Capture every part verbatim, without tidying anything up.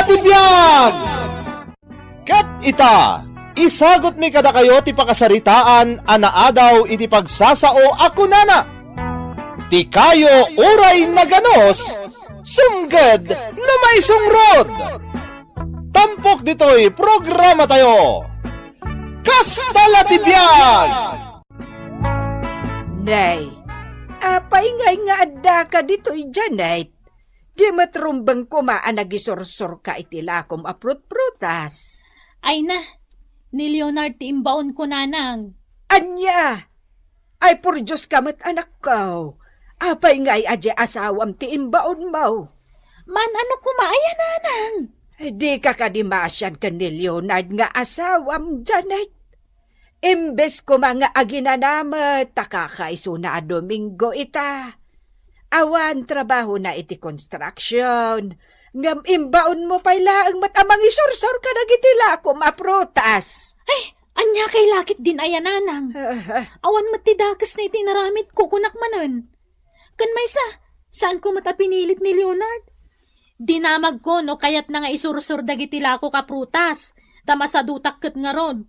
Ti biag! Ket ita, isagutmi kadakayo ti pakasaritaan a naadaw iti pagsasao a kunana, "Ti kayo uray naganus, sumged no maisungrod." Tampok ditoy programatayo. Kasta la ti biag! Nay, apay ngay nga addaka ditoy, Janet? Di met rumbeng koma a nagisursurka iti lakom a prutprutas. Ay na, ni Leonard ti imbaonko, nanang. Ania? Ay, por Dios ka met, anakko. Apay ngay a di asawam ti imbaonmo? Maan-ano koma aya, nanang? Dika kadi maasian ken ni Leonard nga asawam, Janet? Imbes koma nga aginana met ta kakaisuna a Domingo ita. Awan trabahona iti construction, ngem imbaonmo pay laeng met a mangisursor kadagiti lakom a prutas. Ay, ania kay lakit din aya, nanang? Ah, ah. Awan met ti dakesna iti inaramidko, kunak manen. Ken maysa, saanko met a pinilit ni Leonard. Dinamagko no kayatna nga isursor dagiti lakok a prutas, ta masadutak ket ngarud.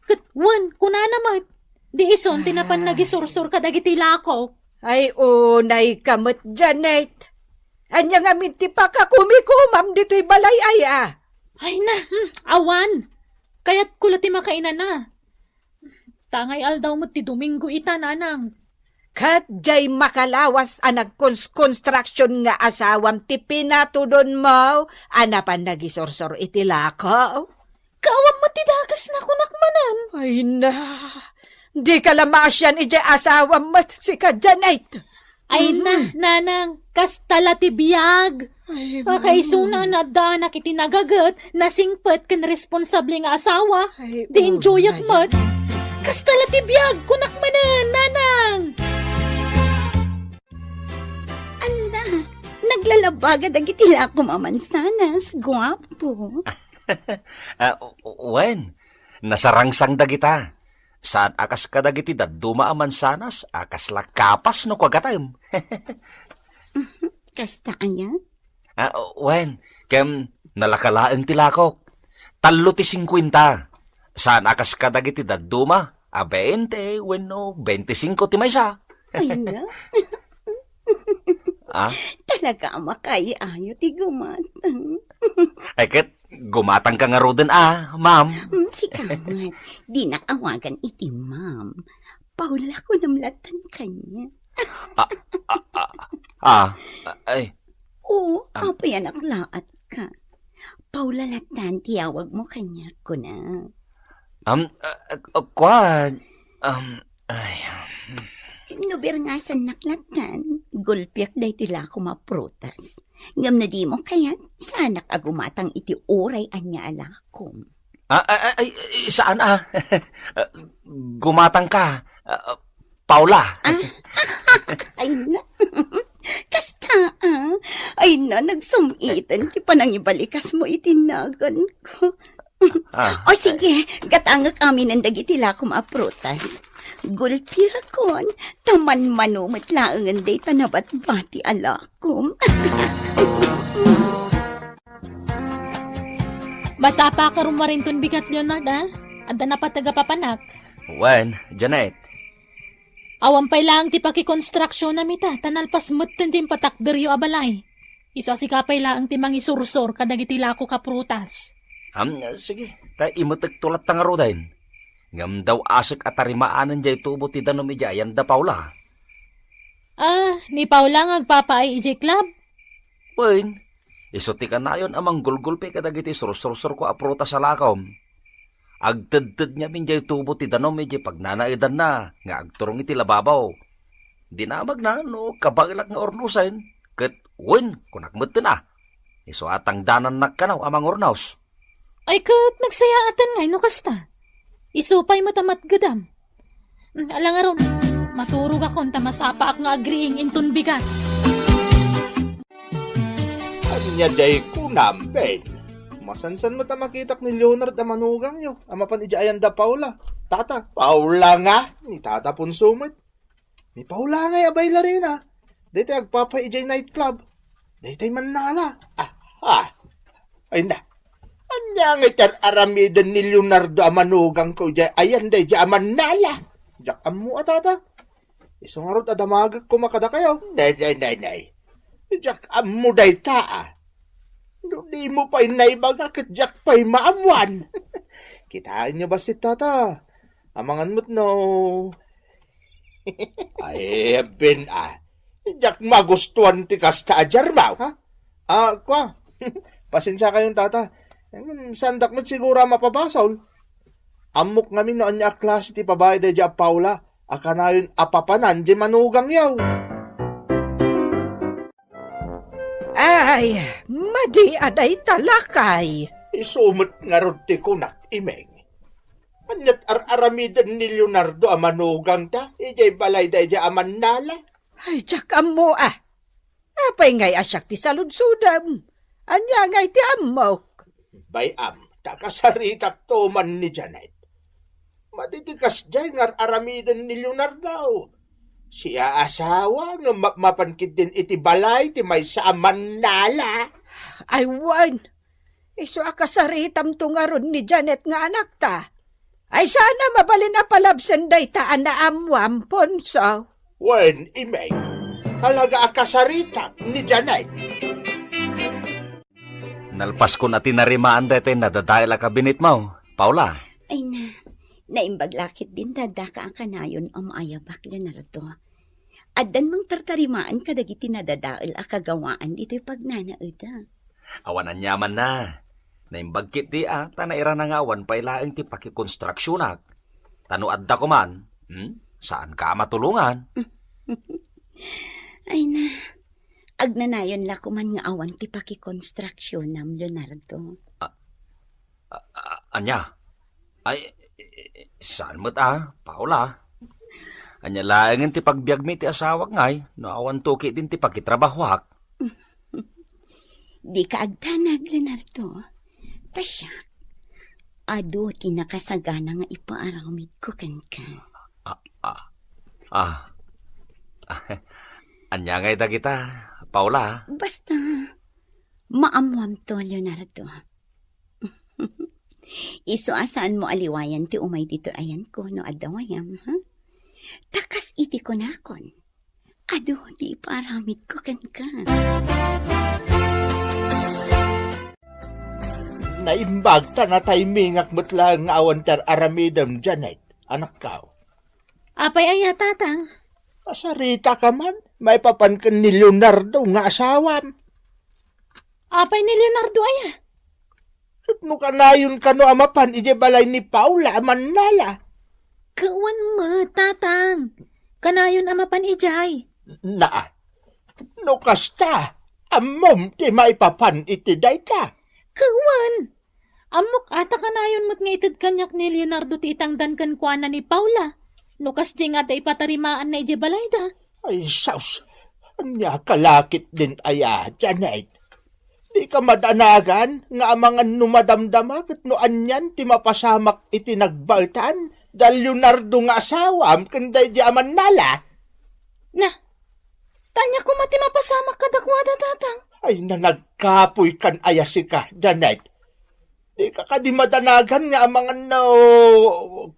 Ket wen, kunana met, di isun ti napan nagisursor kadagiti lakok. Ay, unayka met, Janet. Ania ngamin ti pakakumikomam ditoy balay aya? Ay na, hmm, awan. Kayatko la ti makainana. Tangay aldaw met ti Domingo ita, nanang. Ket diay makalawas a nagkons-construction nga asawam ti pinatudonmo a napan nagisursor iti lako? Kaawan met ti dakesna, kunak manen. Ay na, dika la maasian idiay asawam met sika, Janet. Ay na, nanang, kasta la ti biag. Ay, Kakaisuna a naddaanak iti nagaget, nasingpet ken responsable nga asawa. Ay, Di enjoyak met. Kasta la ti biag, kunak manen, nanang. Anda, naglalabagad dagiti lakom a mansanas, guapo. Ah, wen, nasarangsang dagita. Saan a kas kadagiti dadduma a mansanas a kasla kapas no kuagatem. Kasta aya? Ah, wen, ken nalaka laeng ti lakok. Tallo ti singkuenta. Saan a kas kadagiti dadduma a bente wenno bente singko ti maysa. Ay na. Ah? Talaga a makaayo ti gumatang. Ay, ket gumatangka ngaruden a, ma'am. Mm, sika met, dinak awagan iti ma'am. Paula kunam latan kaniak. Ah, ah, ah, ah, ay. Oo, Ah. Apay a naklaat ka? Paula latan ti awagmo kaniak, kunak. Um, ah, ah, kua, um, ay, um. No birngasannak latan, gulpiak daytoy lakom a prutas. Ngem no dimo kayat, saanak a gumatang iti uray ania a lakom. Ah, ah, ah, ay, ay, saan a? Ah, gumatangka, ah, Paula. Ah? Ay na. Kasta, ah. Ay na, nagsam-iten ti panangibalikasmo iti naganko. Ah, O sige, gatangek aminen dagiti lakom a prutas. Gulpiakon, ta manmano met laengen dayta nabatbati a lakom. Masapa ka rumarinton bigat, Leonard, ah? Adda napateg a papanak. Wen, Janet. Awan pay laeng ti pakikonstruksionam ita, ta nalpas metten ti impatakderyo a balay. Isu a sika pay laeng ti mangisursor kadagiti lakok a prutas. Am, sige, ta imetekto latta ngaruden. Ngem daw asek a tarimaanen diay tubo ti danum idiay ayan da Paula. Ah, ni Paula nga agpapaay idiay club? Wen, isu ti kanayon a manggulgulpi kadagiti sursursurko a prutas a lakom. Agtedted ngamin diay tubo ti danum idiay pagnanaedanna nga agturong iti lababo. Dinamagna no kabaelak nga urnosen, ket wen, kunak metten a. Isu a tangdanannak kano a mangurnos. Ay ket nagsayaaten ngay no kasta. Isu pay met a matgedam. Mm, ala ngarud, maturogakon ta masapaak nga agriing inton bigat. Ania diay kunam, Ben? Masansan met a makitak ni Leonard a manugangyo a mapan idiay ayan da Paula. Tata, Paula nga? Ni Tata Ponso met. Ni Paula ngay a bailarina. Daytoy agpapay idiay nightclub. Daytoy mannala. Ah, ah. Ay na, ania ngay ti ar-aramiden ni Leonardo a manugangko idiay ayan daydiay a mannala? Diak ammo a, tata. Isu ngarud a damagek koma kadakayo. Nay, nay, nay, nay. Diak ammo dayta, a. No dimo pay naibaga ket diak pay maammoan. Kitaenyo bassit, tata. Amangan met no Ay, ben, a. Diak magustuan ti kasta a Germaw, ha? A, kua. Pasensiakayon, tata. Em, saandak met siguro a mapabasol. Ammok ngamin no ania a klase ti babai daydiay a Paula a kanayon a papanan diay manugangyo. Ay, madi a dayta, lakay. Isu met ngarud ti kunak, Imeng. Ania't ar-aramiden ni Leonardo a manugangta idiay balay daydiay a mannala? Ay, diak ammo, a. Apay ngay a siak ti saludsodem? Ania ngay ti ammok? Bay-am, ta kasaritakto man ni Janet. Madi ti kasdiay nga ar-aramiden ni Leonardo. Siak a asawa nga mapmapan ketdin iti balay ti maysa a mannala. Ay, wen. Isu a kasaritamto ngarud ni Janet nga anakta. Ay, saan a mabalin a palabsen dayta a naammoam, Ponso? Wen, Imeng, talaga a kasaritak ni Janet. Nalpaskon a tinarimaan daytoy nadadael a kabinetmo, Paula. Ay na, naimbag la ketdin ti addaka a kanayon a maayabak, Leonardo. Addan mangtartarimaan kadagiti nadadael a kagawaan ditoy pagnanaedda. Awan aniamanna. Naimbag ketdi a ta nairana nga awan pay laeng ti pakikonstruksionak. Ta no adda koman, hmm, saanka a matulongan. Ay na, agnanayon la koman nga awan ti pakikonstruksionam, Leonardo. A-, a-, ania? Ay, saan met a, Paula? Ania laengen ti pagbiagmi ti asawak ngay no awanto ketdin ti pakitrabahoak? Dika agdanag, Leonardo. Ta siak, adu ti nakasagana nga ipaaramidko kenka. Ah, ah, ah. Ania ngay dagita, Paula? Basta, maammoamto, Leonardo. Isu a saanmo a liwayan ti umay ditoy ayanko no adda wayam, ha? Ta kas iti kunakon, adu ti ipaaramidko kenka. Naimbag ta nataymingak met laeng nga awan ti ar-aramidem, Janet, anakko. Apay aya, tatang? Kasarita ka man, maipapan ken ni Leonardo nga asawam. Apay ni Leonardo aya? Ket no kanayon kano a mapan idiay balay ni Paula a mannala? Ket wen met, tatang. Kanayon a mapan idiay. Naa. No kasta, ammom ti maipapan iti dayta. Ket wen. Ammok a ta kanayon met nga ited kaniak ni Leonardo ti itangdan kenkuana ni Paula. No kasdi nga adda ipatarimaanna idiay balayda. Ay, sus! Ania ka la ketdin aya, Janet? Dika madanagan nga amangan no madamdama ket no anian ti mapasamak iti nagbaetan da Leonardo nga asawam ken daydi a mannala? Na, ta ania koma ti mapasamak kadakuada, tatang? Ay, na nagkapoy kan aya sika, Janet. Dika kadi madanagan nga amangan no,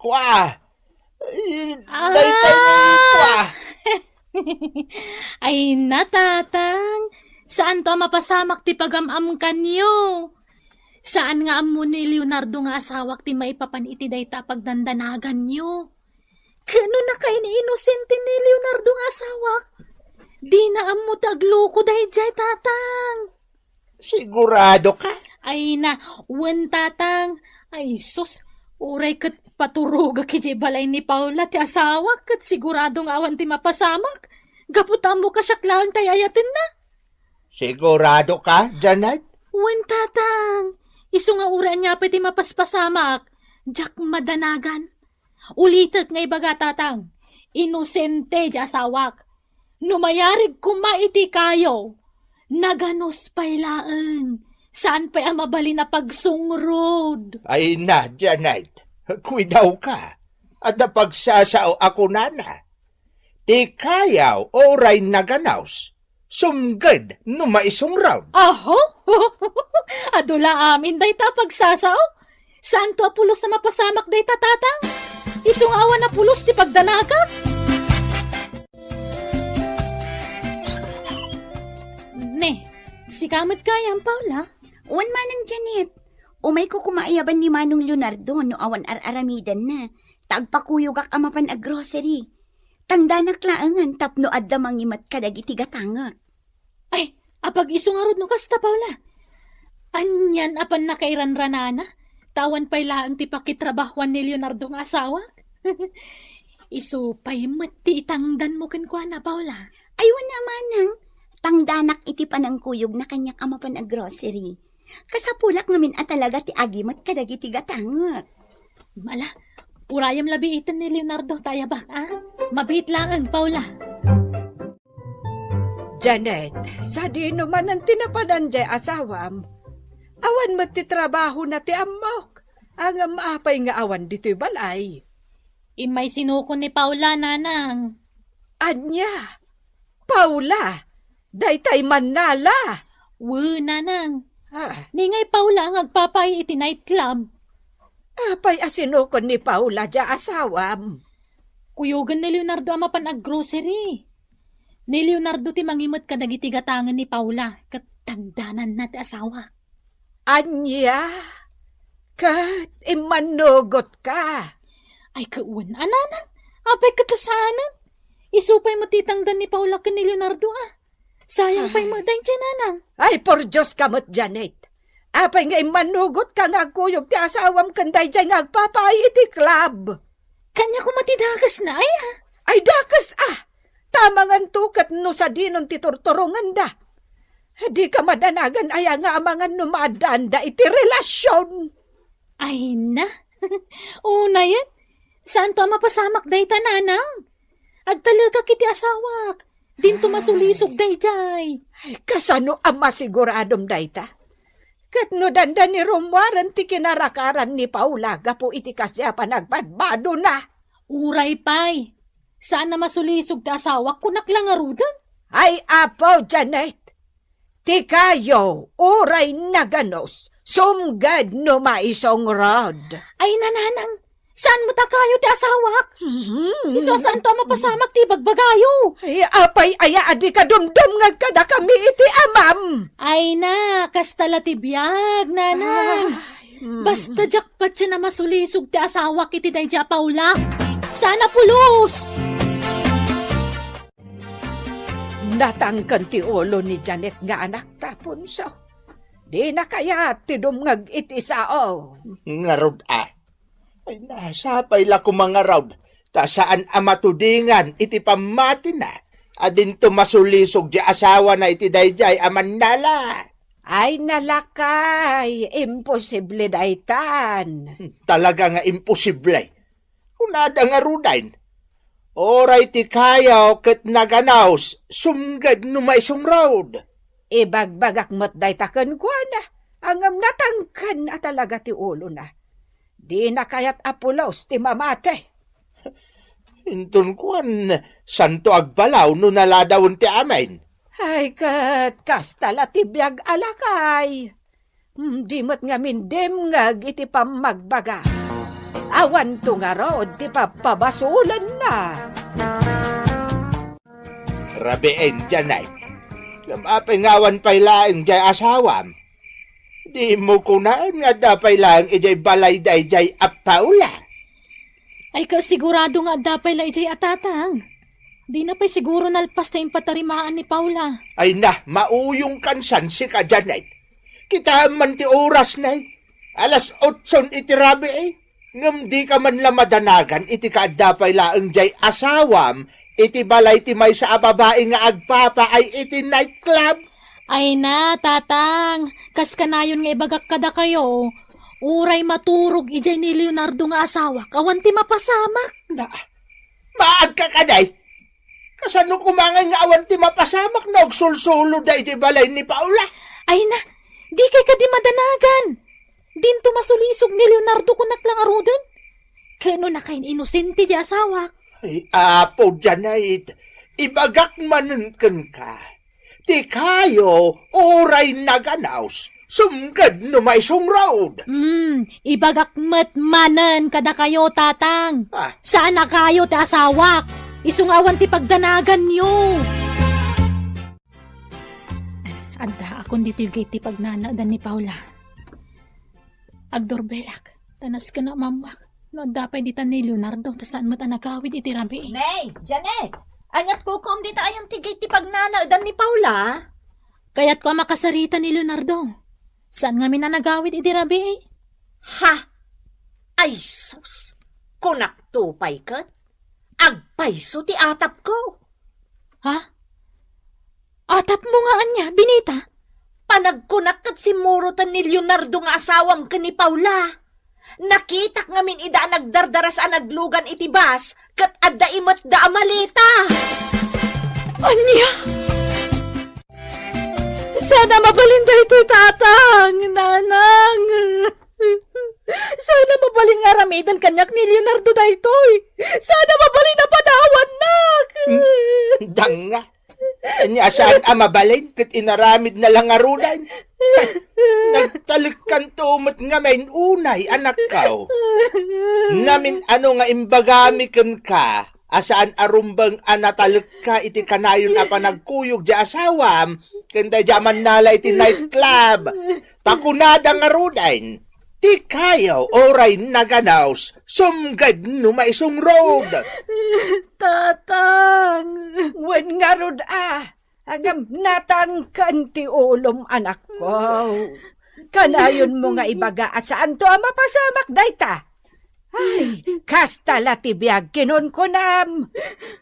kua. Ay, ah, daytoy, kua. Ay na, tatang. Saanto a mapasamak ti pagam-amkanyo. Saan nga ammo ni Leonardo nga asawak ti maipapan iti dayta a pagdandanaganyo. Ket no nakain-inosente ni Leonardo nga asawak, dina ammo ti agloko daydiay, tatang. Sigurado ka? Ay na, wen, tatang. Ay, sus, uray ket paturogak idiay balay ni Paula ti asawak, ket sigurado nga awan ti mapasamak. Gapu ta ammok a siak laeng ti ay-ayatenna. Sigurado ka, Janet? Wen, tatang. Isu nga uray ania pay ti mapaspasamak, diak madanagan. Ulitek nga ibaga, tatang, inosente ti asawak. No mayarig koma iti kayo, naganus pay laeng, saan pay a mabalin a pagsungrod. Ay na, Janet, kuidawka. Adda pagsasao a kunana, ti kayo uray naganus, sumged no maisungrod. Aho? Ad Adto la amin dayta a pagsasao. Saanto a pulos a mapasamak dayta, Tatang? Isu nga awan a pulos ti pagdanagak. Ne, sika met gayam, Paula? Wen, Manang Janet. Umayko koma ayaban ni Manong Leonardo no awan ar-aramidenna, ta agpakuyogak a mapan a grocery. Tangdanak laengen tapno adda mangimet kadagiti gatangek. Ay, apag-isu ngarud no kasta, Paula. Anian a pannakairanranana, ta awan pay laeng ti pakitrabahuan ni Leonardo nga asawak. Isu pay met ti itangdanmo kenkuana, Paula. Ay, wen a, Manang. Tangdanak iti panangkuyogna kaniak a mapan a grocery. Kasapulak ngamin a talaga ti agimet kadagiti gatangek. Ala, urayem la biiten ni Leonardo ta ayabak, a? Mabiit laeng, Paula. Janet, sadino manen ti napanan jay asawam? Awan met ti trabahona ti ammok. Ngem apay nga awan ditoy balay? Immay sinukon ni Paula, Nanang. Ania? Paula? Daytay mannala? Wen, Nanang. Ah. Ni ngay Paula nga agpapaay iti nightclub. Apay a sinukon ni Paula jay asawam? Kuyogen ni Leonardo a mapan a grocery. Ni Leonardo ti mangimet kadagiti gatangen ni Paula, ket tangdananna ti asawak. Ania? Ket immannugotka? Ay, ket wen a, Nanang. Apay ket ta saanen? Isu pay met ti itangdan ni Paula ken ni Leonardo, a. Sayang pay met daydiay, Nanang. Ay, por Dioska met, Janet. Apay nga immannugotka nga agkuyog ti asawam ken daydiay nga agpapaay iti club? Kaniak koma ti dakesna, aya? Ay, dakes, a! Ta amanganto ket no sadinon ti turturongenda. Dika madanagan aya nga amangan no maaddaanda iti relasion? Ay na. Unayen, saanto a mapasamak dayta, Nanang? Agtalekak iti asawak. Dinto masulisog daydiay. Ay, kasano a masiguradom dayta? Ket no dandani rummuaren ti kinarakaran ni Paula gapu iti kasdi a panagpadpadona? Uray pay. Saan a masulisog ti asawak, kunak la ngaruden. Ay, Apo Janet, ti kayo uray naganos, sumged no maisungrod. Ay, Nanang, saan met a kayo ti asawak? Mhm. Isu a saanto a mapasamak ti ibagbagayo. Ay, apay aya a dika dumdumngeg kadakami iti amam? Ay na, kasta la ti biag, Nanang. Ay, mm. Basta diak patien a masulisog ti asawak iti daydiay a Paula. Saan a pulos! Natangken ti ulo ni Janet nga anak ta, Aponso. Dina kayat ti dumngeg iti sao. Ngarud a. Ay, na, sapay la koma ngarud, ta saan a matudingan iti pammatina a dinto masulisog ti asawana iti daydiay a mannala. Ay, nalakay, imposible daytan. Talaga nga imposible. Kunada ngaruden, uray ti kayo ket naganaos, sumged no maisungrod. Ibagbagak met dayta kenkuana, ngem natangken a talaga ti ulona. Dina kayat a pulos ti mamati. Inton kuan, santo agbalaw no naladawen ti amin. Ay, ket kasta la ti biag a lakay. Hmm, di met ngamin dimngeg iti pammagbaga. Awanto ngarud ti pappabasolenna. Rabiin, Janet. Ngem apay nga awan pay laeng jay asawam? Dimo kunaen nga adda pay laeng idiay balay daydiay a Paula? Ay, kasigurado nga adda pay la idiay a Tatang. Dina pay siguro nalpas ta impatarimaan ni Paula. Ay na, mauyongkan san sika, Janet. Kitaem man ti oras, nay. Alas otson iti rabii, eh. Ngem dika man la madanagan iti kaadda pay laeng jay asawam iti balay ti maysa a babai nga agpapaay iti nightclub. Ay na, Tatang, kas kanayon nga ibagak kadakayo, uray maturog idiay ni Leonardo nga asawak, awan ti mapasamak. Na, maagka kadi? Kasano koma ngay nga awan ti mapasamak no agsulsulo daydi balay ni Paula? Ay na, dikay kadi madanagan. Dinto masulisog ni Leonardo, kunak la ngaruden. Ket no nakain-inosente ti asawak. Ay, Apo Janet, ibagak manen kenka. Ti kayo, uray naganaos, sumged no maisungrod. Hmm, ibagak met manen kadakayo, Tatang. Ah. Saan a kayo ti asawak. Isu nga awan ti pagdanaganyo. Adda akon ditoy gayam ti pagnanaedan ni Paula. Agdurbelak, ta nasken a mammak no adda pay ditan ni Leonardo ta saan met a nagawid iti rabii. Nay, Janet! Aniat kukum dita ayan ti gayam ti pagnanaedan ni Paula? Kayatko a makasarita ni Leonardo. Saan ngamin a nagawid iti rabii? Ha? Ay sus! Kunakto pay ket, agpayso ti atapko. Ha? Atapmo nga ania, Benita? Panagkunak ket simmuroten ni Leonardo nga asawam ken ni Paula. Nakitak ngamin ida a nagdardaras a naglugan iti bus, ket adda imetda a maleta. Ania? Saan a mabalin daytoy, Tatang, Nanang. Saan a mabalin nga aramiden kaniak ni Leonardo daytoy. Saan a mabalin a padawannak. Danga. Ania saan a mabalin ket inaramidna la ngaruden. Nagtalekkanto met ngamin unay, anakko. Namin-ano nga imbagami kenka a saan a rumbeng a natalekka iti kanayon a panagkuyog ti asawam ken daydi a mannala iti nightclub. Ta kunada ngaruden, ti kayo uray naganos, sumged no maisungrod. Tatang! Wen ngarud a, agam natangken ti ulom, anakko. Kanayonmo nga ibaga a saanto a mapasamak dayta. Ay, kasta la ti biag kinunkunam.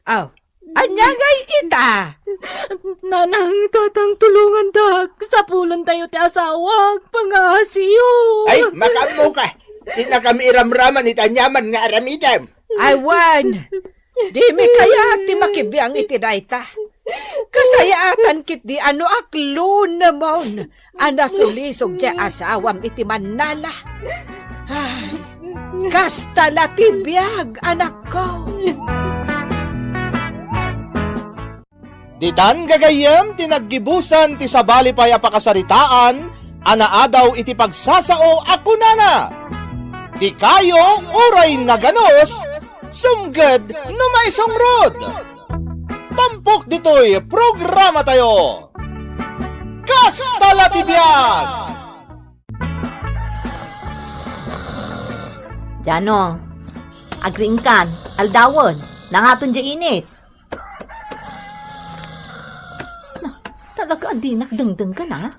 Aw, ania ngay ita? Nanang, Tatang, tulongandak. Sapulentayo ti asawak. Pangaasiyo. Ay, makaammo ka. Di na kami iramraman iti aniaman nga aramidem. Ay, wen. Dimi kayat ti makibiang iti dayta. Kasayaatan ketdi a no aklonamon a nasulisog ti asawam iti mannala. Ay, kasta la ti biag, anakko. Ditan gagayyem ti naggibusan ti sabali pay a pakasaritaan a naadaw iti pagsasao a kunana, "Ti kayo uray naganos, sumged no maisungrod." Tampok ditoy programatayo. Kasta la ti biag! Jano, agriingkan, aldawen, nangaton diay init. Na, talaga a dinak dengdenggen, a?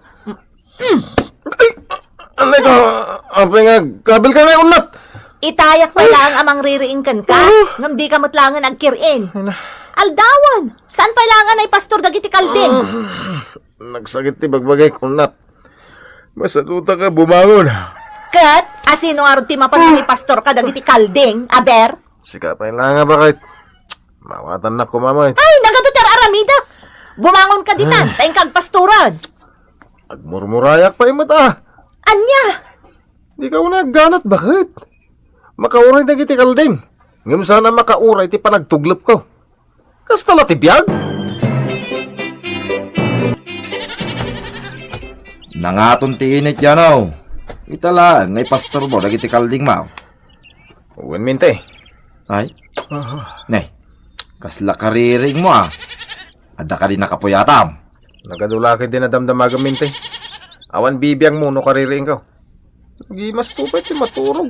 Ay, anay ka, apay nga, kabil ka na yung unat. Itayak pay laeng a mangririing kenka, ngem dika met laengen agkir-in. Ay na. Aldawen, saan pay laengen a ipastor dagiti kalding? Nagsakit ti bagbagik, unat. Masadutak a bumangon. Ket, asino ngarud ti mapan nga ipastor ka dagiti kalding, aber? Sika pay laeng a bakit. Mawatannak koma met. Ay, nagadu ti ar-aramidak. Bumangon ka ditan, ta inka agpastoran. Agmurmurayak pay met, a. Ania? Dika unay agganat, bakit? Makauray dagiti kalding. Ngem saan a makauray ti panagtuglepko. Kasta la ti biag? Nangaton ti init, Jano. Ita laeng nga ipastormo dagiti kaldingmo. Wen, Minte. Ay? Aha. Ne, kasla kaririingmo, a. Adda kadi nakapuyatam? Nagadu la ketdi nadamdamagem, Minte. Awan bibiangmo no kaririingko. Nagimasto pay ti maturog.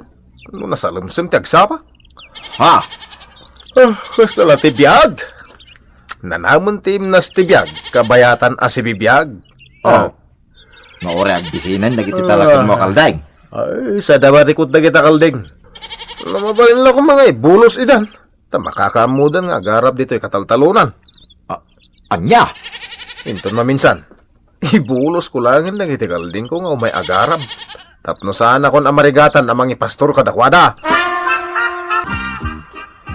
No nasalemsem ti agsapa. Ha? Ah, kasta la ti biag. Nanamen ti imnas ti biag, kabayatan a sibibiag. Oh. Ah. Mauray agbisinen dagiti talakenmo a kalding. Ay, sada marikut dagita kalding. No mabalin la koma nga ibulos idan. Ta makakaammodan nga agarab ditoy kataltalonan. A-, ania? Inton maminsan, ibulosko laengen dagiti kaldingko nga umay agarab. Tapno saanakon a marigatan a mangipastor kadakuada.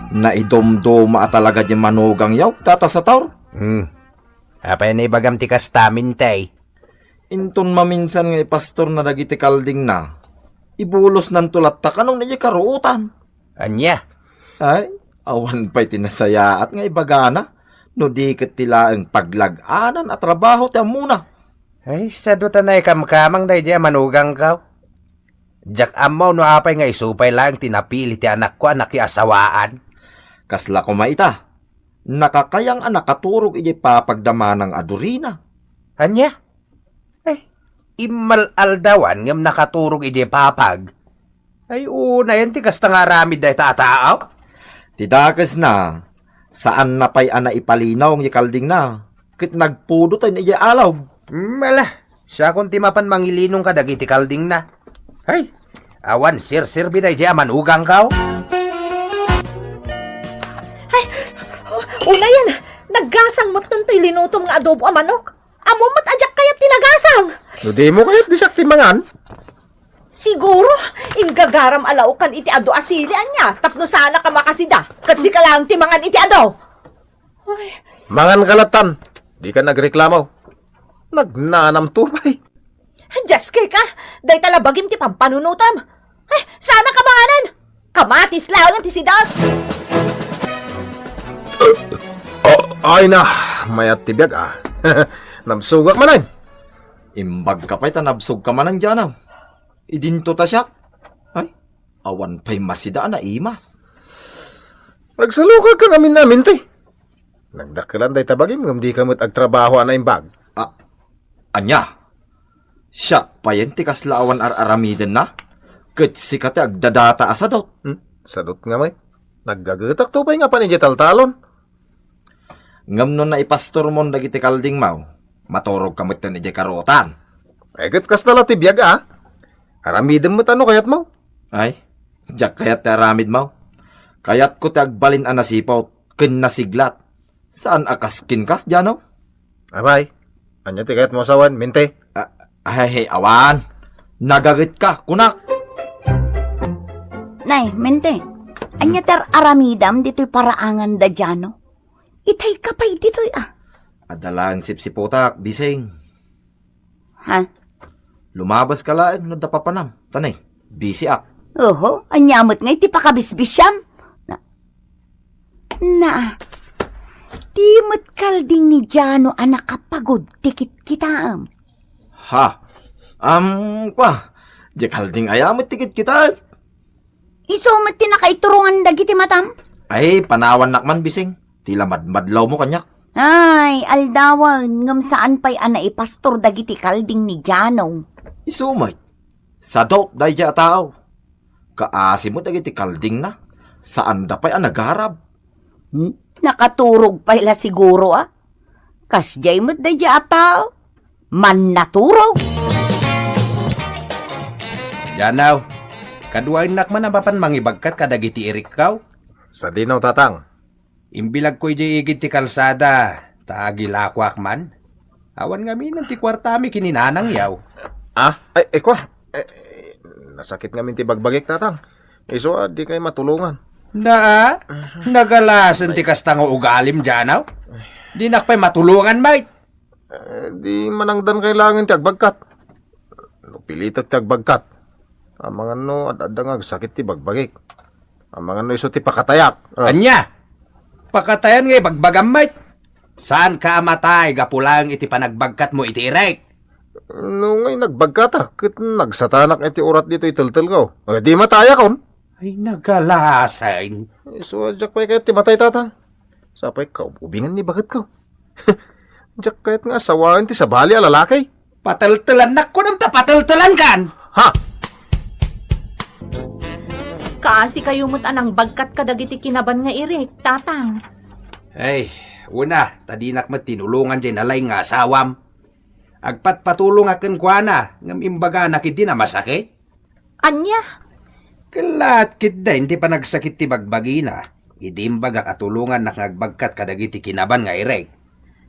Naidumduma a talaga diay manugangyo, Tata Sator. Hmm. Apay nga ibagam ti kasta, Mintay? Inton maminsan nga ipastorna dagiti kaldingna, ibulosnanto latta kano diay karuotan. Ania? Ay, awan pay ti nasayaat nga ibagana, no di ket ti laeng paglag-anan a trabaho ti ammona. Ay, sadut a naikamkamang daydiay a manugangko. Diak ammo no apay nga isu pay laeng ti napili ti anakko a nakiasawaan. Kasla koma ita, nakakayang a nakaturog idiay papagda manang a Dorina. Ania? Ay, immal-aldawan ngem nakaturog idiay papag. Ay, unayen ti kasta nga aramid dayta a tao. Ti dakesna, saanna pay a naipalinong ti kaldingna, ket nagpudoten idiay alog. Hmm, ala, siakon ti mapan mangilinong kadagiti kaldingna. Ay, awan serserbi daydiay a manugangko. Ay, unayen, naggasang met toy linutom nga adobo a manok. Ammom met a diak kayat ti nagasang. No dimo kayat, di siak ti mangan. Siguro, inggagaram a laokan iti adu a sili ania, tapno saanka makasida, ket sika laeng ti mangan iti adu. Ay. Mangan ka lattan. Dika nagreklamo. Nagnanamto pay. Diaske ka, dayta la bagim ti pampanunotam. Ay, saanka manganen. Kamatis laeng ti sidot. Ah, ay na, mayat ti biag, ah. Nabsogak manen. Imbagka pay ta nabsogka manen, Jano. Idinto ta siak. Ay, awan pay masida a naimas. Nagsalukagka ngamin-amin, ti. Nagdakkelan dayta bagim ngem dika met agtrabaho a naimbag. Ah, ania? Siak payen ti kasla awan ar-aramidenna? Ket sika ti agdadata a sadot. Hmm? Sadot nga met. Naggagetak to pay nga pan idiay taltalon. Ngem no naipastormon dagiti kaldingmo, maturogka metten idiay karutan. Ay, ket kasta la ti biag, a. Aramidem met no kayatmo. Ay, diak kayat ti aramidmo. Kayatko ti agbalin a nasiput ken nasiglat. Saan a kas kenka, Jano? Apay, ania ti kayatmo a sawen, Mente? Ah, ay, awan. Nagagetka, kunak. Nay, Mente, ania ti ar-aramidam ditoy paraangan da Jano? Itayka pay ditoy, a. Adda laeng sipsiputak, Bising. Ha? Lumabaska laeng no adda papanam. Ta nay, busyak. Oho, ania met ngay ti pakabisbisiam? Na, na, di met kalding ni Jano a nakapagud ti kitkitaem. Ha? Am, kwa, di kalding aya met ti kitkitaek? Isu met ti nakaiturongan dagiti matam? Ay, panawannak man, Bising. Ti la madmadlawmo kaniak. Ay, aldawen, ngem saan pay a naipastor dagiti kalding ni Jano. Isu met. Sadot daydiay a tao. Kaasi met dagiti kaldingna. Saanda pay a nagarab. Hmm? Nakaturog pay la siguro, a? Kasdiay met daydiay a tao. Mannaturog. Jano, kaduaennak man a mapan mangibagkat kadagiti irikko? Sadino, Tatang? Imbilagko idiay igid ti kalsada, ta agilakoak man. Awan ngamin ti kuartami ken ni nanangyo. Ah, ay, ay, kwa. Eh, eh, nasakit ngamin ti bagbagik, Tatang. Isu a, dikay matulongan. Naa, nagalasen ti kasta nga ugalim, Jano. Dinak pay matulongan, met. Eh, di manangdankay laengen ti agbagkat. No pilitek ti agbagkat, amangan no ad-adda nga agsakit ti bagbagik. Amangan no isu ti pakatayak. Ah. Ania? Pakatayan nga ibagbagam, met? Saanka a matay gapu laeng iti panagbagkatmo iti irik? No ngay nagbagkata, ket nagsatanak iti urat ditoy teltelko. Eh, di matayakon. Ay, nagalasen. Isu a diak pay kayat ti matay, Tatang. Sapay kaub-ubingan ni baketko. Diak kayat nga asawaen ti sabali a lalaki. Pateltelannak kunam ta pateltelankan. Ha? Kaasikayo met a nangbagkat kadagiti kinaban nga irik, Tatang. Ay, una, ta dinak met tinulongan diay nalaing nga asawam. Agpatpatulongak kenkuana, ngem imbaganak idi a masakit. Ania? Kellaat ketdin ti panagsakit ti bagbagina, idi imbagak a tulongannak nga agbagkat kadagiti kinaban nga irik.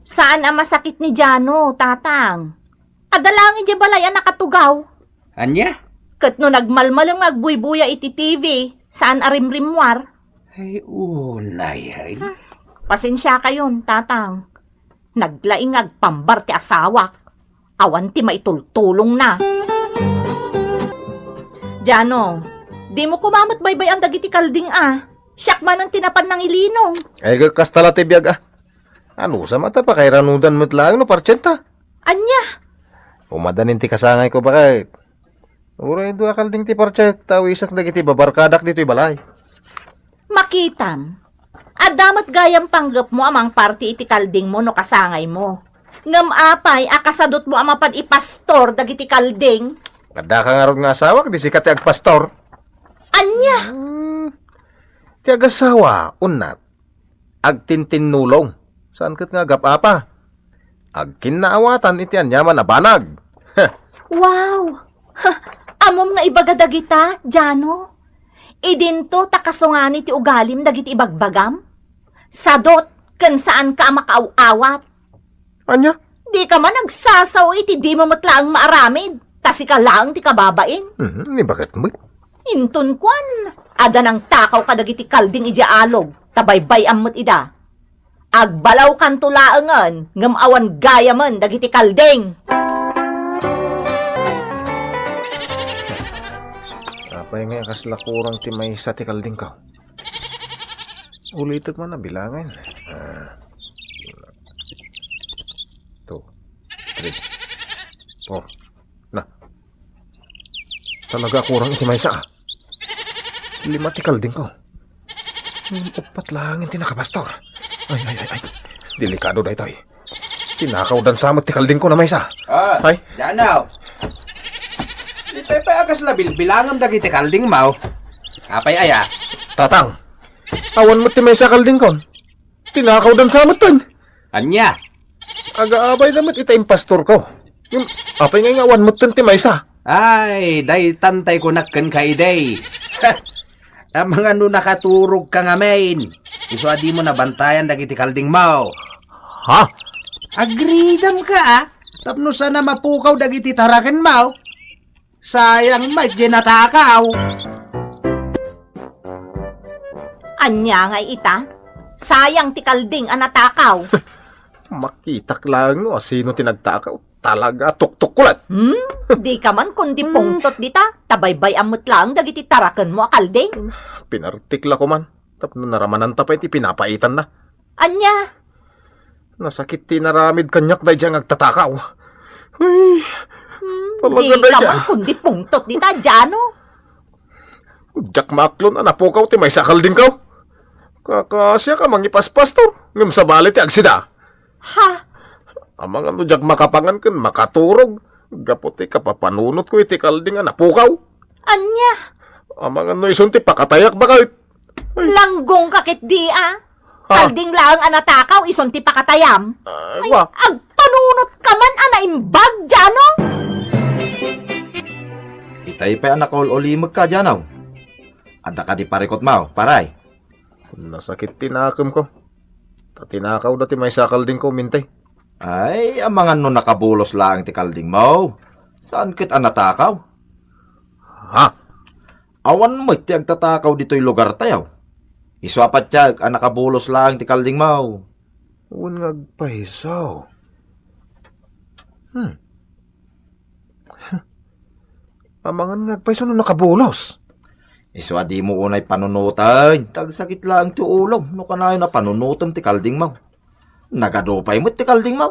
Saan a masakit ni Jano, Tatang. Adda laeng idiay balay a nakatugaw. Ania? Ket no nagmalmalem nga agbuybuya iti T V, saan a rimrimmuar. Ay, unay, ay. Pasensiakayon, Tatang. Naglaing nga agpambar ti asawak. Awan ti maitultulongna. Jano, dimo koma met baybay-an dagiti kalding a. Siak manen ti napan nangilinong. Ay, kasta la ti biag a. Anusam a ta pakairanudan met laeng no partienta? Ania? Umadanin ti kasangayko, baket. Uray dua kalding ti partek, ta awisek dagiti babarkadak ditoy balay. Makitam, adda met gayam panggepmo a mangparti iti kaldingmo no kasangaymo. Ngem apay a kasadutmo a mapan ipastor dagiti kalding? Addaka ngarud nga asawak, di sika ti agpastor. Ania? Hmm, ti agasawa, unat, agtintinnulong. Saan ket nga agap-apa. Agkinnaawatan iti aniaman a banag. Heh. Wow! Ha, ammom nga ibaga dagita, Jano? Idinto ta kasungani ti ugalim dagiti ibagbagam? Sadot ken saanka a makaaw-awat. Ania? Dika man agsasao iti dimo met laeng maaramid, ta sika laeng ti kababain. Mhm, ni baket met? Inton kuan, adda nangtakaw kadagiti kalding idiay alog, ta baybay-am met ida. Agbalawkanto laengen, ngem awan gayamen dagiti kalding. Apay nga kasla kurang ti maysa ti kaldingko? Ulitek man a bilangen. Ah. Two, three, four. Na. Talaga a kurang iti maysa, ah. Lima ti kaldingko. Hmm, uppat laeng ti nakapastor. Ay, ay, ay, ay. Delikado daytoy. Tinakawdan sa met ti kaldingko a maysa. Ah, ay. Jano. Ditoy pay a kasla bilbilangem dagiti kaldingmo. Apay aya? Tatang, awan met ti maysa kaldingkon. Tinakawdan sa metten. Ania? Agaabayda met ita impastorko. Ngem, apay nga awan metten ti maysa? Ay, daytan tay kunak kenka idi. Amangan no nakaturogka ngamin. Isu a dimo nabantayan dagiti kaldingmo. Ha? Agridamka, a? Tapno saan a mapukaw dagiti tarakenmo. Sayang met diay natakaw. Ania ngay ita? Sayang ti kalding a natakaw. Makitak laeng no asino ti nagtakaw. Talaga, tuktok ko laeng. Hmm? Dika man kundi pungtot dita. Ta baybay-am met laeng dagiti tarakenmo a kalding. Pinartiklako man. Tapno naramananta pay ti pinapaitanna. Ania? Nasakit ti inaramid kaniak daydiay nga agtatakaw. Ay, hmm, talaga daydiay. Dika man kundi pungtot dita, Jano. Diak maaklon a napukaw ti maysa a kaldingko. Kakasiak a mangipaspastor, ngem sabali ti agsida. Ha? Amangan no diak makapangan ken makaturog, gapu ti kapapanunotko iti kalding a napukaw. Ania? Amangan no isun ti pakatayak, baket. Ay. Langgongka ketdi, a? Ha? Kalding laeng a natakaw, isun ti pakatayam. Ay, ay, wa. Agpanunot ka man a naimbag, Jano? Itay pay a nakaul-ulimekka, Jano. Adda kadi parikutmo, paray? Nasakit ti nakemko. Ta tinakawda ti maysa a kaldingko, Mintay. Ay, amangan no nakabulos laeng ti kaldingmo. Saan ket a natakaw? Ha? Awan met ti agtatakaw ditoy lugartayo. Isu a patiek a nakabulos laeng ti kaldingmo. Wen nga agpayso. Hmm. Amangan nga agpayso no nakabulos. Isu a dimo unay panunoten, ta agsakit laeng ti ulom no kanayon a panunotem ti kaldingmo. Nagadu pay met ti kaldingmo.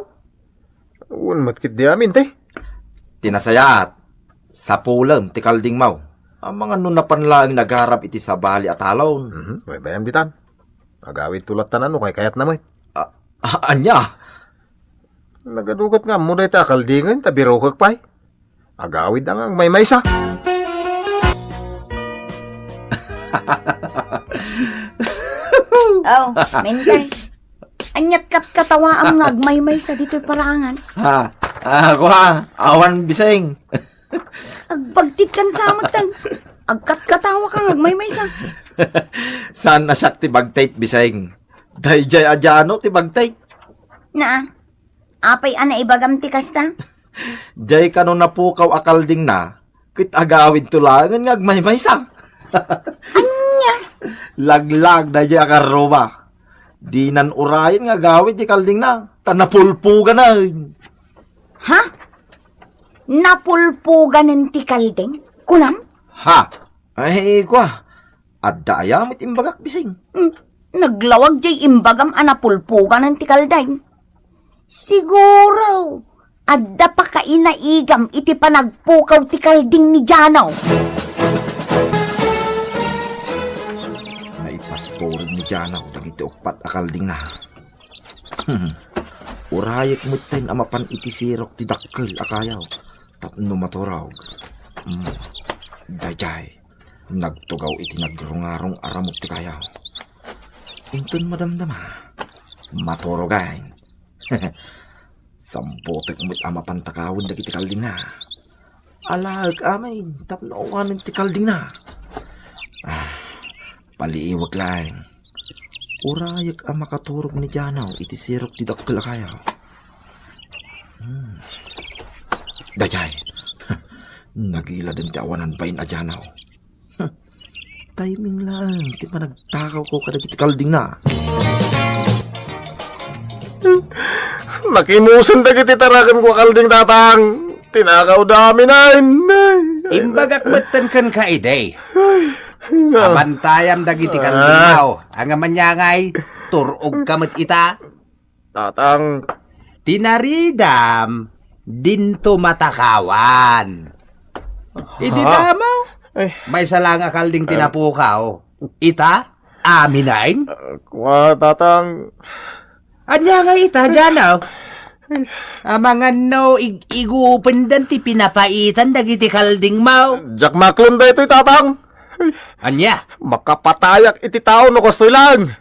Wen met ketdi amin, te. Ti nasayaat, sapulem ti kaldingmo. Amangan no napan laeng nagarab iti sabali a talon. Mhm, baybayam ditan. Agawidto latta no kaykayatna met. A-, a-, ania? Nagadu ket nga ammo dayta a kaldingen, ta birokek pay. Agawid nga agmaymaysa. Oh, Mintay. Ania't katkatawaam nga agmaymaysa ditoy paraangan? Ha? Ah, kua, awan, Bising. Agbagtit kan sa met, agkatkatawa ka nga agmaymaysa. Saan a siak ti bagtit, Bising? Daydiay a Jano ti bagtit. Naa, apay a naibagam ti kasta? Diay kano napukaw a kaldingna, ket agawidto laengen nga agmaymaysa. Ania? Laglag daydiay a karruba. Dinan urayen nga agawid ti kaldingna, ta napulpuganen. Ha? Napulpuganen ti kalding? Kunam? Ha? Ay, kua. Adda aya met imbagak, Bising? Hmm, naglawag diay imbagam a napulpuganen ti kalding. Siguro, Adda pakainaigam iti panagpukaw ti kalding ni Jano. Naipastured ni Jano dagiti uppat a kaldingna. Urayek metten a mapan iti sirok ti dakkel a kayaw tapno maturog. Mm. Daydiay, nagtugaw iti nagrungarong a ramut ti kayaw. Inton madamdama, maturogen. Samputek met a mapan takawen dagiti kaldingna. Alaek amin tapno awanen ti kaldingna. Ah, paliiwek laeng. Urayek a makaturog ni Jano iti sirok ti dakkel a kayaw. Hmm. Daydiay. Nagiladen ti awanan bain a Jano. Timing laeng ti panagtakawko kadagiti kaldingna. Nakimusen dagiti tarakenko a kalding, Tatang. Tinakawda amin. Ay, ay, Imbagak metten kenka idi. Ay, na- Abantayam dagiti Ah. kaldingmo. Ania man ngay, tur-ogka met ita. Tatang. Tinaridam, dinto matakawan. Idi Ha? damo, Ay. maysa la nga kalding ti Ah. napukaw. Ita, amin. Ah, kua, Tatang. Ania ngay ita, Jano? Amangan no ig-igupendan ti pinapaitan dagiti kaldingmo. Diak maklon daytoy, Tatang. Ania? Makapatayak iti tao no kastoy laeng.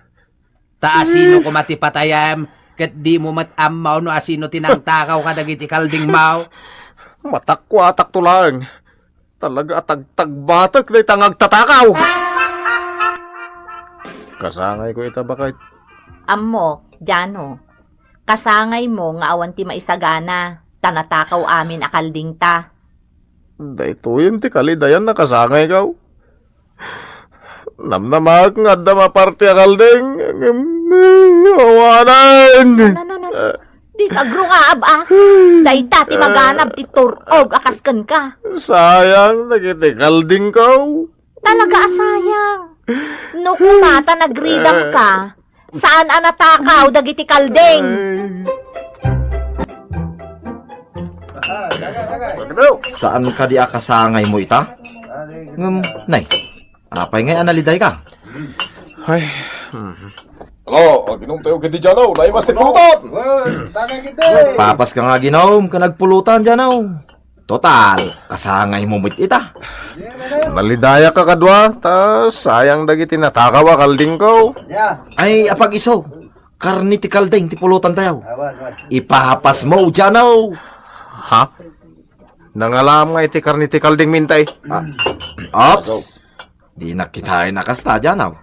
Ta asino koma ti patayam, ket dimo met ammo no asino ti nangtakaw kadagiti kaldingmo? Matakkuatakto laeng. Talaga a tagtagbatek dayta nga agtatakaw. Kasangayko ita, baket. Ammo, Jano, kasangaymo nga awan ti maisagana, ta natakaw amin a kaldingta. Daytoyen ti kalidayan a kasangayko. Namnamaek nga adda maparte a kalding, ngem awanen. No, no, no, no. Dika agrungaab, a. Dayta ti maganab ti tur-og a kas kenka. Sayang dagiti kaldingko. Talaga a sayang. No koma ta nagridamka, saan a natakaw dagiti kalding. Ay. Saan kadi a kasangaymo ita? Ngem, nay, apay ngay a nalidayka? Ay, mhm. Hello, aginom tayo kiti Jano, naimas ti pulutan. Papas ka nga aginom, ken agpulutan, Jano. Total, kasangaymo met ita. Nalidayak a kadua, ta sayang dagiti natakaw a kaldingko. Ay, apag-iso, karne ti kalding ti pulutan tayo. Ipapasmo, Jano. Ha? Nangalam nga iti karne ti kalding, Mintay. Ah, ops. Dinak kitaen a kasta, Jano.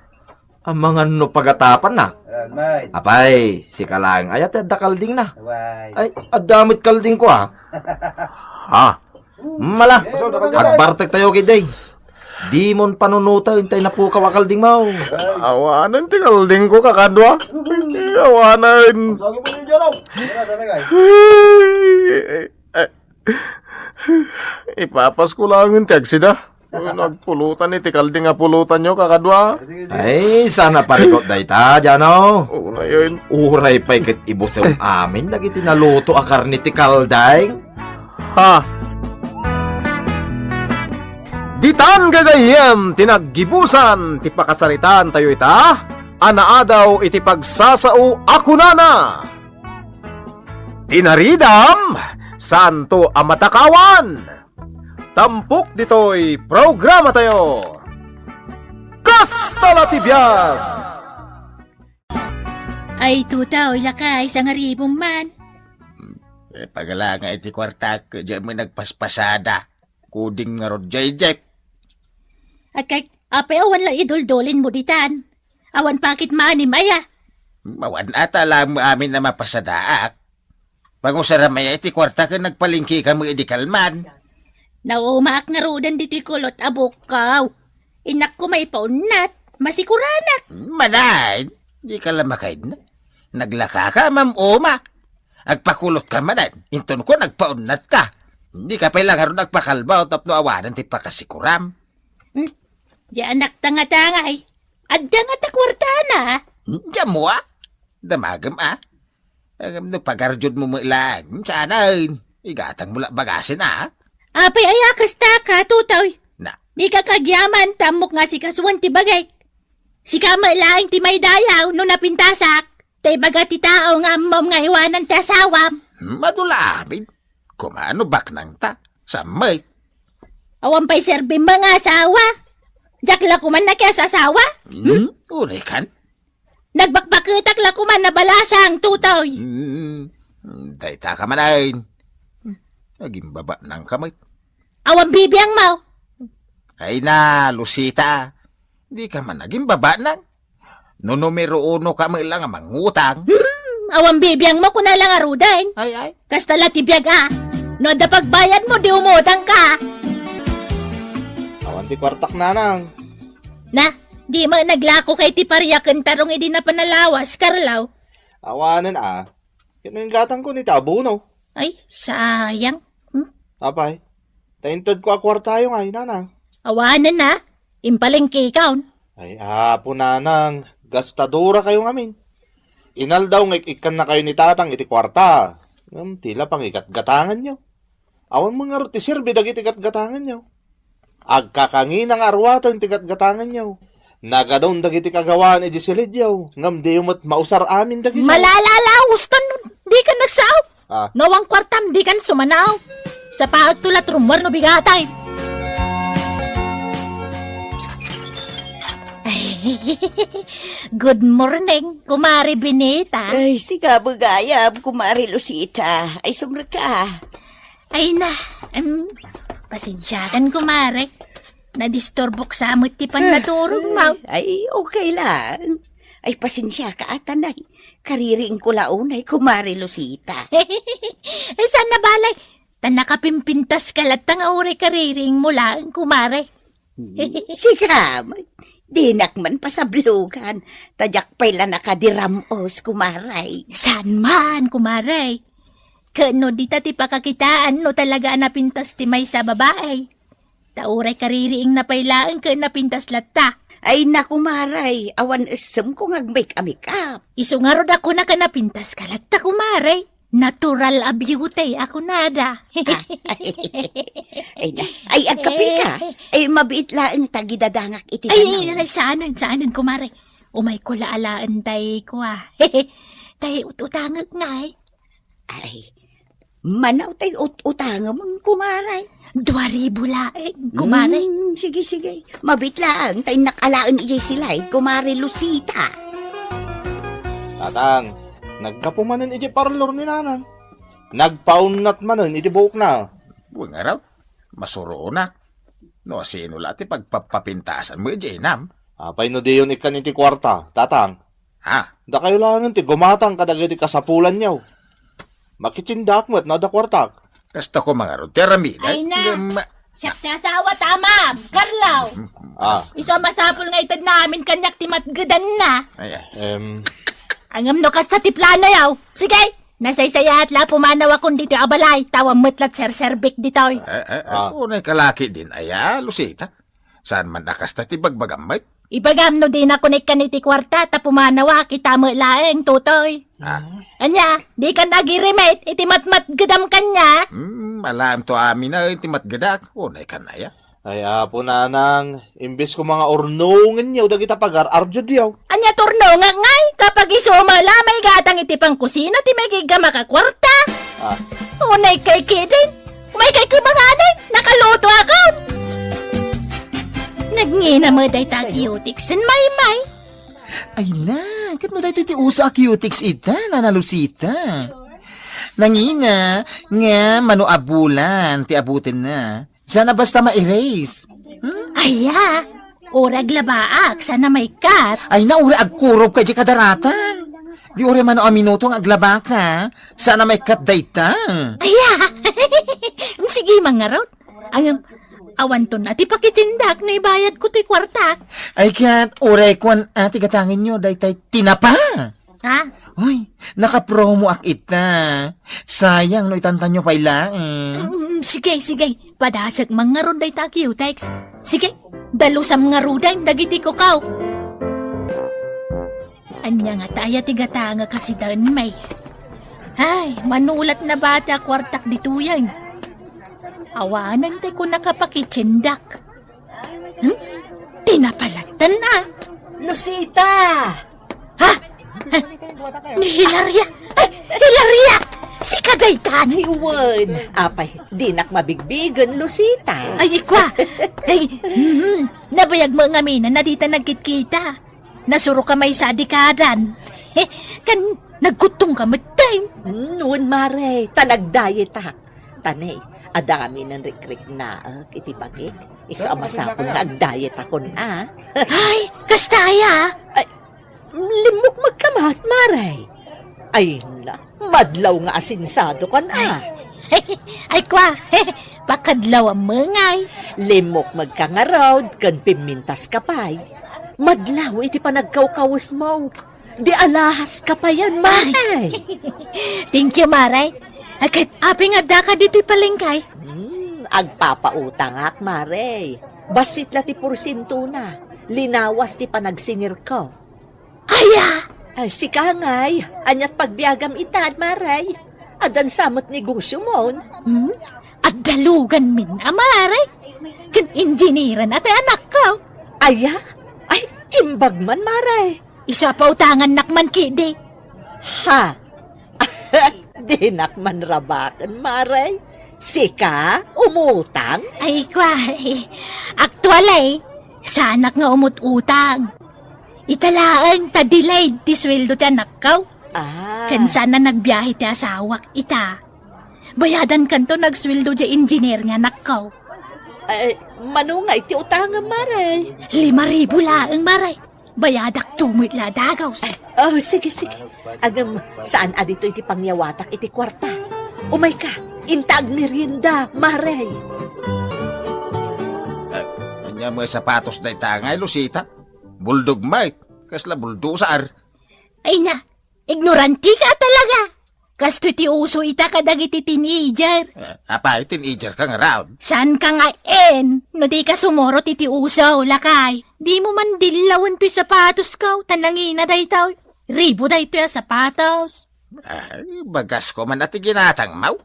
Amangan no pagatapanna. Apay, sika laeng aya ti adda kaldingna. Ay, adda met kaldingko, a. Ha? Mala, agbartek tayo kidi. Dimon panunoten tay napukaw a kaldingmo. Awanen ti kaldingko, kakadua. Awanen. Ipapasko laengen ti agsida. Nagpulutan iti kalding a pulutanyo, kakadua. Ay, saan a parikot dayta, Jano. Unayen. Uray pay ket ibusem amin dagiti naluto a karne ti kalding. Ha? Ditan gagayyem ti naggibusan ti pakasaritaan tayo ita a naadaw iti pagsasao a kunana, Tinaridam, saanto a matakawan. Tampok ditoy programa tayo. Kasta la ti biag! Ay, tutaw, lakay, sangaribong man. Eh, pagalanga iti kuartak, diay met nagpaspasada. Kuding ngarud, Jay Jack. Agkay, apay awan la iduldulin mo ditan? Awan pakit maanim aya? Awan ata lang amin a mapasadaak. Pangusaram aya iti kuarta ken nagpalengke ka met idi kalman. Naumaak ngaruden ditoy kulot a bukkaw. Innak ko maipaunnat, masikuranak. Manaen, di ka la makainna. Naglaka ka, mam-uma. Agpakulot ka manen, inton ko nagpaunnat ka. Di ka pay la ngarud agpakalbaw tapno awanen ti pakasikuram. Hmm, di anak tanga-tangay. Adda nga ta kuartana. Hmm, diam mo, a? Damagem, a? Ngem no pagarjud mo met laeng, saanen. Igatangmo la bagasen, a? Apay aya kasta ka, Tutoy? Na. Dika kagyaman, ta ammok nga asikasuan ti bagik. Sika met laeng ti maidayaw no napintasak. Ta ibaga ti tao nga ammom nga iwanan ti asawam. Madula amin. Kumano baknangta? Sa met. Awan pay serbim nga asawa. Diak la kuman nakiasasawa? Hmm? Uray kan? Nagbakbaketak la kuman a balasang, Tutoy. Hmm. Dayta ka man ay. Agimbaba nang ka met. Awan bibiangmo. Ay na, Lucita. Di ka man agimbaba nang. No numero uno ka met lang a mangutang. Hmm, awan bibiangmo kuna lang a ruden. Ay, ay. Kasta la ti biag a. No adda pagbayadmo, di umutang ka. Awan ti kuartak, nanang. Na, di met naglako kay ti pariaken tarong idi napan a lawas, Carlo. Awanen a. Ket no inggatangko ni ti abono. Ay, sayang. Hmm? Apay, ta intedko a kuartayo ngay, nanang. Awanen a. Impalengkekon. Ay, apo nanang, gastadorakayo ngamin. Inaldaw nga ik-ikkannakayo ni tatang iti kuarta. Ngem ti la pangigatgatanganyo. Awan met ngarud ti serbi dagiti gatgatanganyo. Agkakangina nga aruaten ti gatgatanganyo. Nagadon dagiti kagawaan iti silidyo, ngem diyo met mausar amin dagiti. Malala la, Houston, di ka nagsao. Ah. No awan kuartam, di kan sumanaw. Sapaek to la trummuar no bigatay. Ay, good morning, Kumare Benita. Ay, sika, bagayam, Kumare Lucita. Ay, sumrek ka. Ay na, em, pasensiakan, Kumare. Nadisturbok sa met ti pannaturogmo. Ay, okay lang. Ay, pasensiaka ata, nay. Kaririingko la unay, Kumare Lucita. Ay, saan na balay? Ta nakapimpintas ka latta nga uray kaririingmo laeng, Kumare. Sika, dinak man pasablogan. Ta diak pay la nakadiram-os, Kumare. Saan man, Kumare? Ket no dita ti pakakitaan no talaga a napintas ti maysa a babae. Ta uray kaririingna pay laeng ket napintas latta. Ay, naku, Kumare, awan essemko nga agmake-a-make-up. Isu ngarud a kunak a napintas ka latta, Kumare. Natural a beauty a kunada. Ah, ay, na. Ay, agkape ka. Ay, mabiit laeng ta gidadangak iti Ay, danum. Ay, saanen, saanen, Kumare. Umayko la alaen tay kua. Tay ut-utangek ngay. Ay, manaw tay ut-utangem, Kumare. Dua ribu laeng, Kumare. Mm, sige, sige. Mabiit laeng ta innak alaen idiay silay, Kumare Lucita. Tatang, naggapu manen idiay parlor ni Nanang. Nagpaunnat manen iti buokna. Wen ngarud, masuronak. No, sino la ti pagpapapintasanmo idiay nam? Apay no diyon ikkan iti kuarta, Tatang? Ha? Dakayo laengen ti gumatang kadagiti kasapulanyo. Makitsindaak met no adda kuartak. Kasta ko mangarud ti aramidek. Ay na. Ngem, siak ti asawa, tamam, Carlo. Ah. Isu a masapul nga itedna amin kaniak ti matgedanna. Ay, ay. Em. Ngem no kasta ti planoyo. Sige, nasaysayaat la pumanawakon ditoy a balay, ta awan met lat serserbik ditoy. Eh, eh, eh, Ah. Unay ka la ketdin aya, Lucita. Saan man a kasta ti bagbagam met? Ibagam no dinakon ikkan iti kuarta ta pumanawak ita met laeng, Tutoy. Ah. Ania, dikan agirimet iti matmatgedam kaniak? Hmm, alaemto amin a iti matgedak. Unay kan aya? Ay, apo Nanang, imbes koma nga urnongenyo dagita pagar-ardiodyo. Ania ti urnongak ngay? Kapag isu met la maigatang iti pangkusina ti maigiggamak a kuarta. Ah. Unay kay ketdin. Umaykay koma ngamin, nakalutoakon. Nagngina met dayta a cutex ken Maymay. Ay na, ket no daytoy ti uso a cutex ita, Nana Lucita. Nangina, nga mano a bulan ti abutenna. Saan a basta ma-erase. Hmm? Aya, uray aglabaak, saan a maikkat. Ay na, uray agkurop ka idiay kadaratan. Di uray mano a minuto nga aglabaka, saan a maikkat dayta. Aya, sige, mangarud. Ngem, awanton a ti pakitsindak no ibayadko toy kuartak. Ay ket, uray kuan a ti gatangenyo, daytay tinapa. Ha? Uy, nakapromoak ita. Sayang no itantanyo pay laeng. Mm, sige, sige. Padasek mangarud dayta a cutex. Sige, dalusam ngaruden dagiti kukaw. Ania ngata aya ti gatangek a si Danmay? Ay, manulat na ba ti a kuartak ditoyen? Awanen ti kunaka pakitsindak. Hmm? Di napalatan, a. Lucita! Ha? Ni Hilaria? Ay, Hilaria! Sika daytan? Ay, wen. Apay, dinak mabigbigen, Lucita. Ay, ikwa. Ay, mhm. Nabayag mo ngamin a dita nagkitkita. Nasuroka maysa a dekadan. Kan nagkuttongka metten. Hmm, wen, Mare, ta nagdayetak. Ta ne, adda ngamin rikriknaek iti bagik. Isu a masapul nga agdayetakon, a. Ay, kasta aya? Ay, limmukmegka met, Mare. Ay, na, madlaw nga asinsadokan, a. Ay, kwa, pakadlawam ngay. Limmukmegka ngarud ken pimmintaska pay. Madlaw iti panagkawkawesmo. Di alahaska payen, Mare. Thank you, Mare. Ket apay nga addaka ditoy palengke? Hmm, agpapautangak, Mare. Bassit la ti porsientona. Linawas ti panagsingirko. Aya! Ay, sika ngay, aniat pagbiagam ita, Mare? Addan sa met negosiom? Hmm? Adda luganmin a, Mare? Ken engineeran a ti anakko. Aya? Ay, imbag man, Mare. Isu a pautangannak man ketdi. Ha? Dinak man rabaken, Mare. Sika, umutang? Ay, kwa, eh, aktual, eh. Saanak nga umut-utang. Ita laeng ta delayed ti sueldo ti anakko. Ah. Ken saan a nagbiahe ti asawak ita. Bayadankanto nagsueldo ti engineer nga anakko. Ay, mano nga iti utangem, Mare? Lima ribu laeng, Mare. Bayadakto met la dagus. Ay, oh, sige, sige. Ngem, saan a ditoy ti pangyawatak iti kuarta? Umayka, inta agmerienda, Mare. Ay, ania met sapatos dayta ngay, Lucita? Buldog met. Kasla buldosar. Ay na, ignorantika talaga. Kastoy ti uso ita kadagiti teenager. Eh, apay, teenager ka ngarud? Saan ka nga en? No di ka sumurot iti uso, lakay. Di mo man dillawen toy sapatosko, ta nangina daytoy. Ribu daytoy a sapatos. Ay, bagasko man a ti ginatangmo.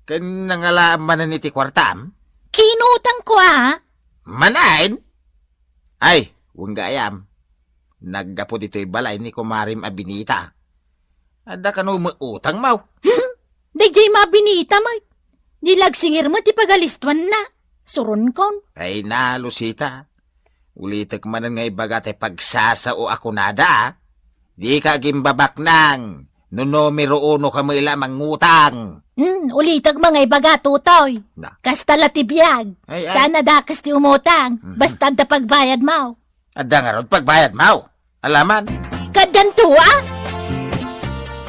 Ken nangalaam manen iti kuartam? Kinutangko, a. Manen? Ay, wen gayam. Naggapu ditoy balay ni kumarem a Benita. Adda kano met utangmo? Daydiay a Benita met. Di la agsingir met ti pagalistuanna. Suronkon. Ay na, Lucita. Ulitek manen nga ibaga ti pagsasao a kunada, a. Dika agimbabaknang. No numero uno ka met la mangutang. Hmm, ulitek man nga ibaga, Totoy. Na. Kasta la ti biag. Ay, ay. Saan a dakes ti umutang. Mhm. Basta adda pagbayadmo. Adda ngarud pagbayadmo? Alaman. Kaddanto, a?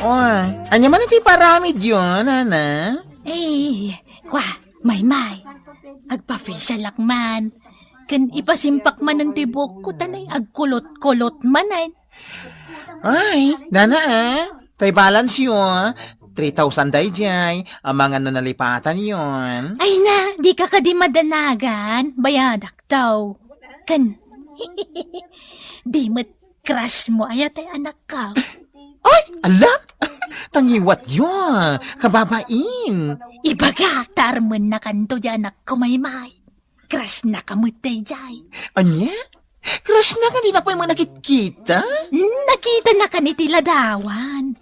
Oh, ania man iti paramidyo, nana? Eh, kwa, Maymay. Agpa-facialak man. Ken ipasimpak manen ti buokko, ta nay agkulot-kulot manen. Ay, nana, a. Tay balance yo, a. Three thousand daydiay, amangan no nalipatan yon. Ay na, dika kadi madanagan, bayadakto. Ken, di met crush mo aya tay anakko? Ay, ala! Tangiwat yo, kababain. Ibagak, ta armennakanto di anakko, Maymay. Crush na ka met daydiay. Ania? Crush na nga di na pay manakitkita? Hmm, nakita na kan iti ladawan.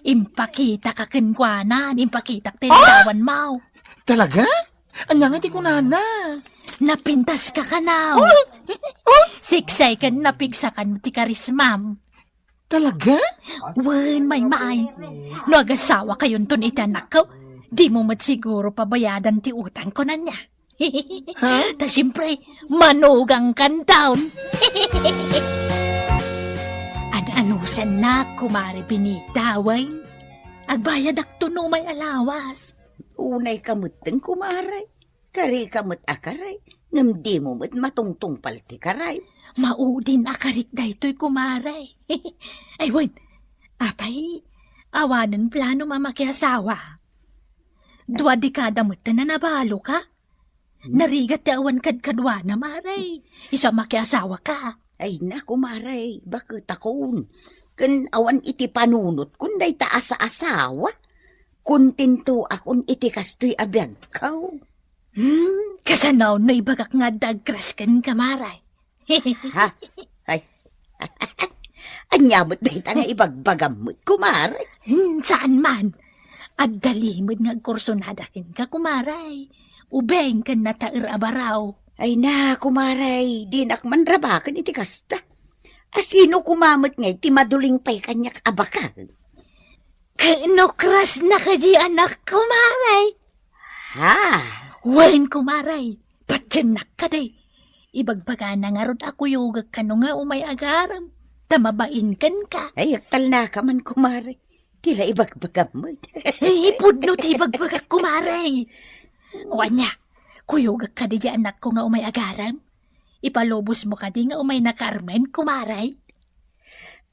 Impakita ka kenkuana, impakita ti ladawan mo. Talaga? Ania nga ti kunana? Napintas ka kanaw. Oh! Oh! Siksay ken napigsakan ti karismam. Talaga? Wen, Maymay. No agasawa kayonton iti anakko, di mo met siguro pabayadan ti utangko, nana. Ha? Ta siempre, manugangkanton. An-anusannak, Kumare Benita, wen? Agbayadakto no may alawas. Unay ka metten, kumare. Karika met a karay, ngem dimo met matungtungpal ti karay. Maudin a karik daytoy, kumare. Ay, wen, apay, awanen planom a makiasawa? Dua dekada metten a nabaloka? Hmm? Narigat ti awan kadkaduana, mare. Isu a makiasawaka. Ay, na, kumare, baketakon. Ken awan iti panunotkon dayta a saasawa. Kontentoakon iti kastoy a biagko. Hmm, kasano no ibagak nga adda agkras kenka, Mare? Ha? Ay. Ania met dayta nga ibagbagam met, kumare? Hmm, saan man. Adda limed nga agkursunada kenka, kumare. Ubing ken nataer a baraw. Ay na, kumare, dinak man rabaken iti kasta. Asino koma met ngay ti maduling pay kaniak a bakag? Ket no crush na kadi anak, kumare? Ha? Wen, kumare, patiennak kadi. Ibagbagana ngarud a kuyogek kano nga umay agarem, ta mabain kenka. Ay, agtalnaka man, kumare. Ti la ibagbagam met. Ay, pudno ti ibagbagak, kumare. O ania, kuyogek kadi di anakko nga umay agarem? Ipalubosmo kadi nga umay nakaarmen, kumare?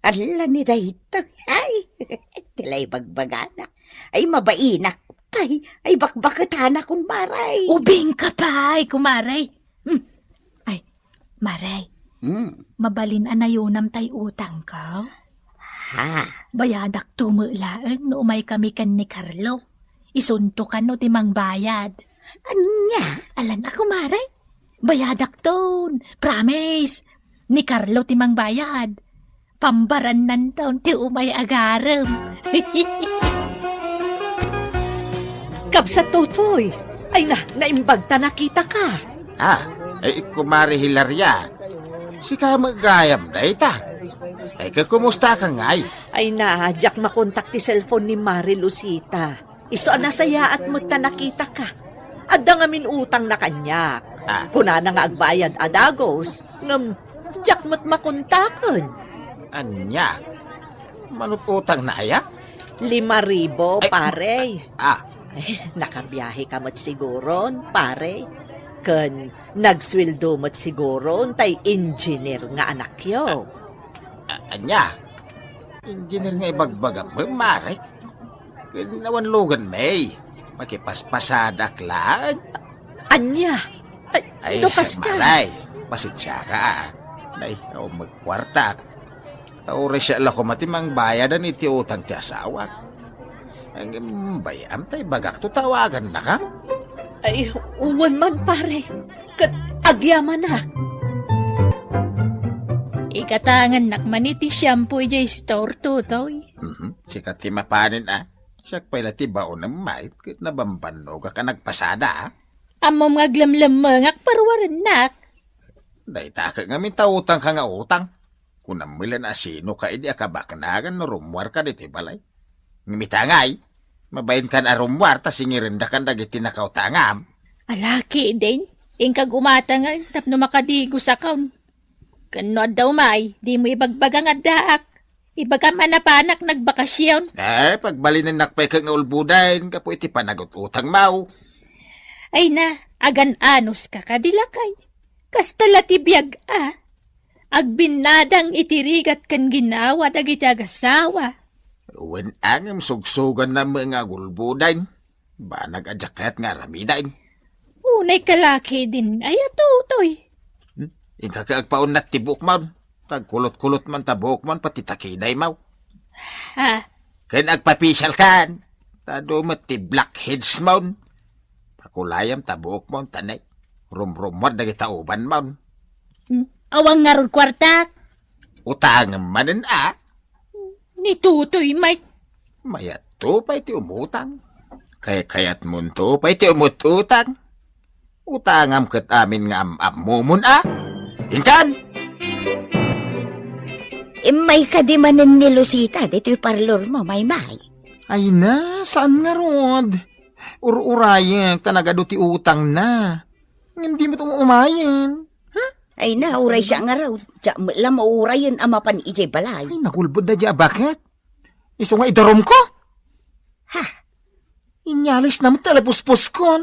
Ala ni daytoy. Ay, ti la ibagbagana. Ay, mabainak pay. Ay, bakbaketanakon, Mare. Ubingka pay, kumare. Hmm. Ay, Mare. Hmm. Mabalin a nayonam tay utangko? Ha? Bayadakto met laeng no umaykami ken ni Carlo. Isunto kano ti mangbayad. Ania? Alan a, kumare. Bayadakton. Promise. Ni Carlo ti mangbayad. Pambarannanton ti umay agarem. Kabsat Totoy, ay na, naimbag ta nakitaka. Ah, ay, Kumare Hilaria. Sika met gayam dayta. Ay, kakumusta ka ngay? Ay na, diak makontak ti cellphone ni Mare Lucita. Isu a nasayaat met ta nakitaka. Adda ngamin utangna kaniak. Ah. Kunana nga agbayad a dagus, ngem diak met makontaken. Ania? Manut-utangna aya? Lima ribu, ay, pare. Ah. Nakabiaheka met siguron, pare. Ken nagsueldo met siguron tay engineer nga anakyo. A-, ania? Engineer nga ibagbagam, Mare? Ket awan lugan, May. Makipaspasadak laeng. Ania? Ay, ay, no kasta. Maray, pasensiaka, a. Nay, awan met kuarta. Ta uray siak la koma ti mangbayadan iti utang ti asawak. Ngem bay-am ta ibagakto, tawagannakam. Ay, wen man, pare. Ket agyamanak. Ikatangannak man iti shampoo idiay store, Totoy. Mhm. Sika ti mapanen, a. Siak pay la ti baonem, May, ket nabambannogak a nagpasada, a. Ammom nga aglemlemmengak, parwarennak. Dayta ket ngamin ta utangka nga utang. Kunam met la a sinoka idi a kabaknagan no rummuarka ditoy balay. Ngem ita ngay, mabainkan a rummuar ta singirendakan dagiti nakautangam. Ala ketdin, inkag umatangay tapno makadigusakon. Ken no adda umay, dimo ibagbaga nga addaak. Ibagam a napanak nagbakasyon. Eh, pagbalinennak pay ket nga ulboden gapu iti panagut-utangmo. Ay na, agan-anuska kadi, lakay. Kasta la ti biag, a. Agbinnadang iti rigat ken ginawa dagiti agasawa. Wen, a, ngem sugsugannam nga agulboden. Banag a diak kayat nga aramiden. Unay ka la ketdin, aya, Totoy. Hmm? Inka ket agpaunat ti buokmon. Ta agkulot-kulot man ta buokmon, pati takidaymo. Ha? Ken agpapasialkan. Ta adu met ti blackheadsmon. Pakulayam ta buokmon, ta nay, rumrummuar dagiti ubanmon. Hmm? Awan ngarud kuartak? Utangem manen, a. Ni Totoy, Mike. Mayatto pay ti umutang. Kaykayatmonto pay ti umut-utang. Utangam ket amin nga am-ammomon, a. Inkan! Immay kadi manen ni Lucita ditoy parlormo, Maymay. Ay na, saan ngarud? Ur-urayek ta nagadu ti utangna. Ngem di met umayen. Hmm? Ay na, uray siak ngarud. Diak met la maurayen a mapan idiay balay. Ay, nagulbod daydiay a baket. Isu nga idarumko? Ha? Inyalisna met ti alibusbuskon.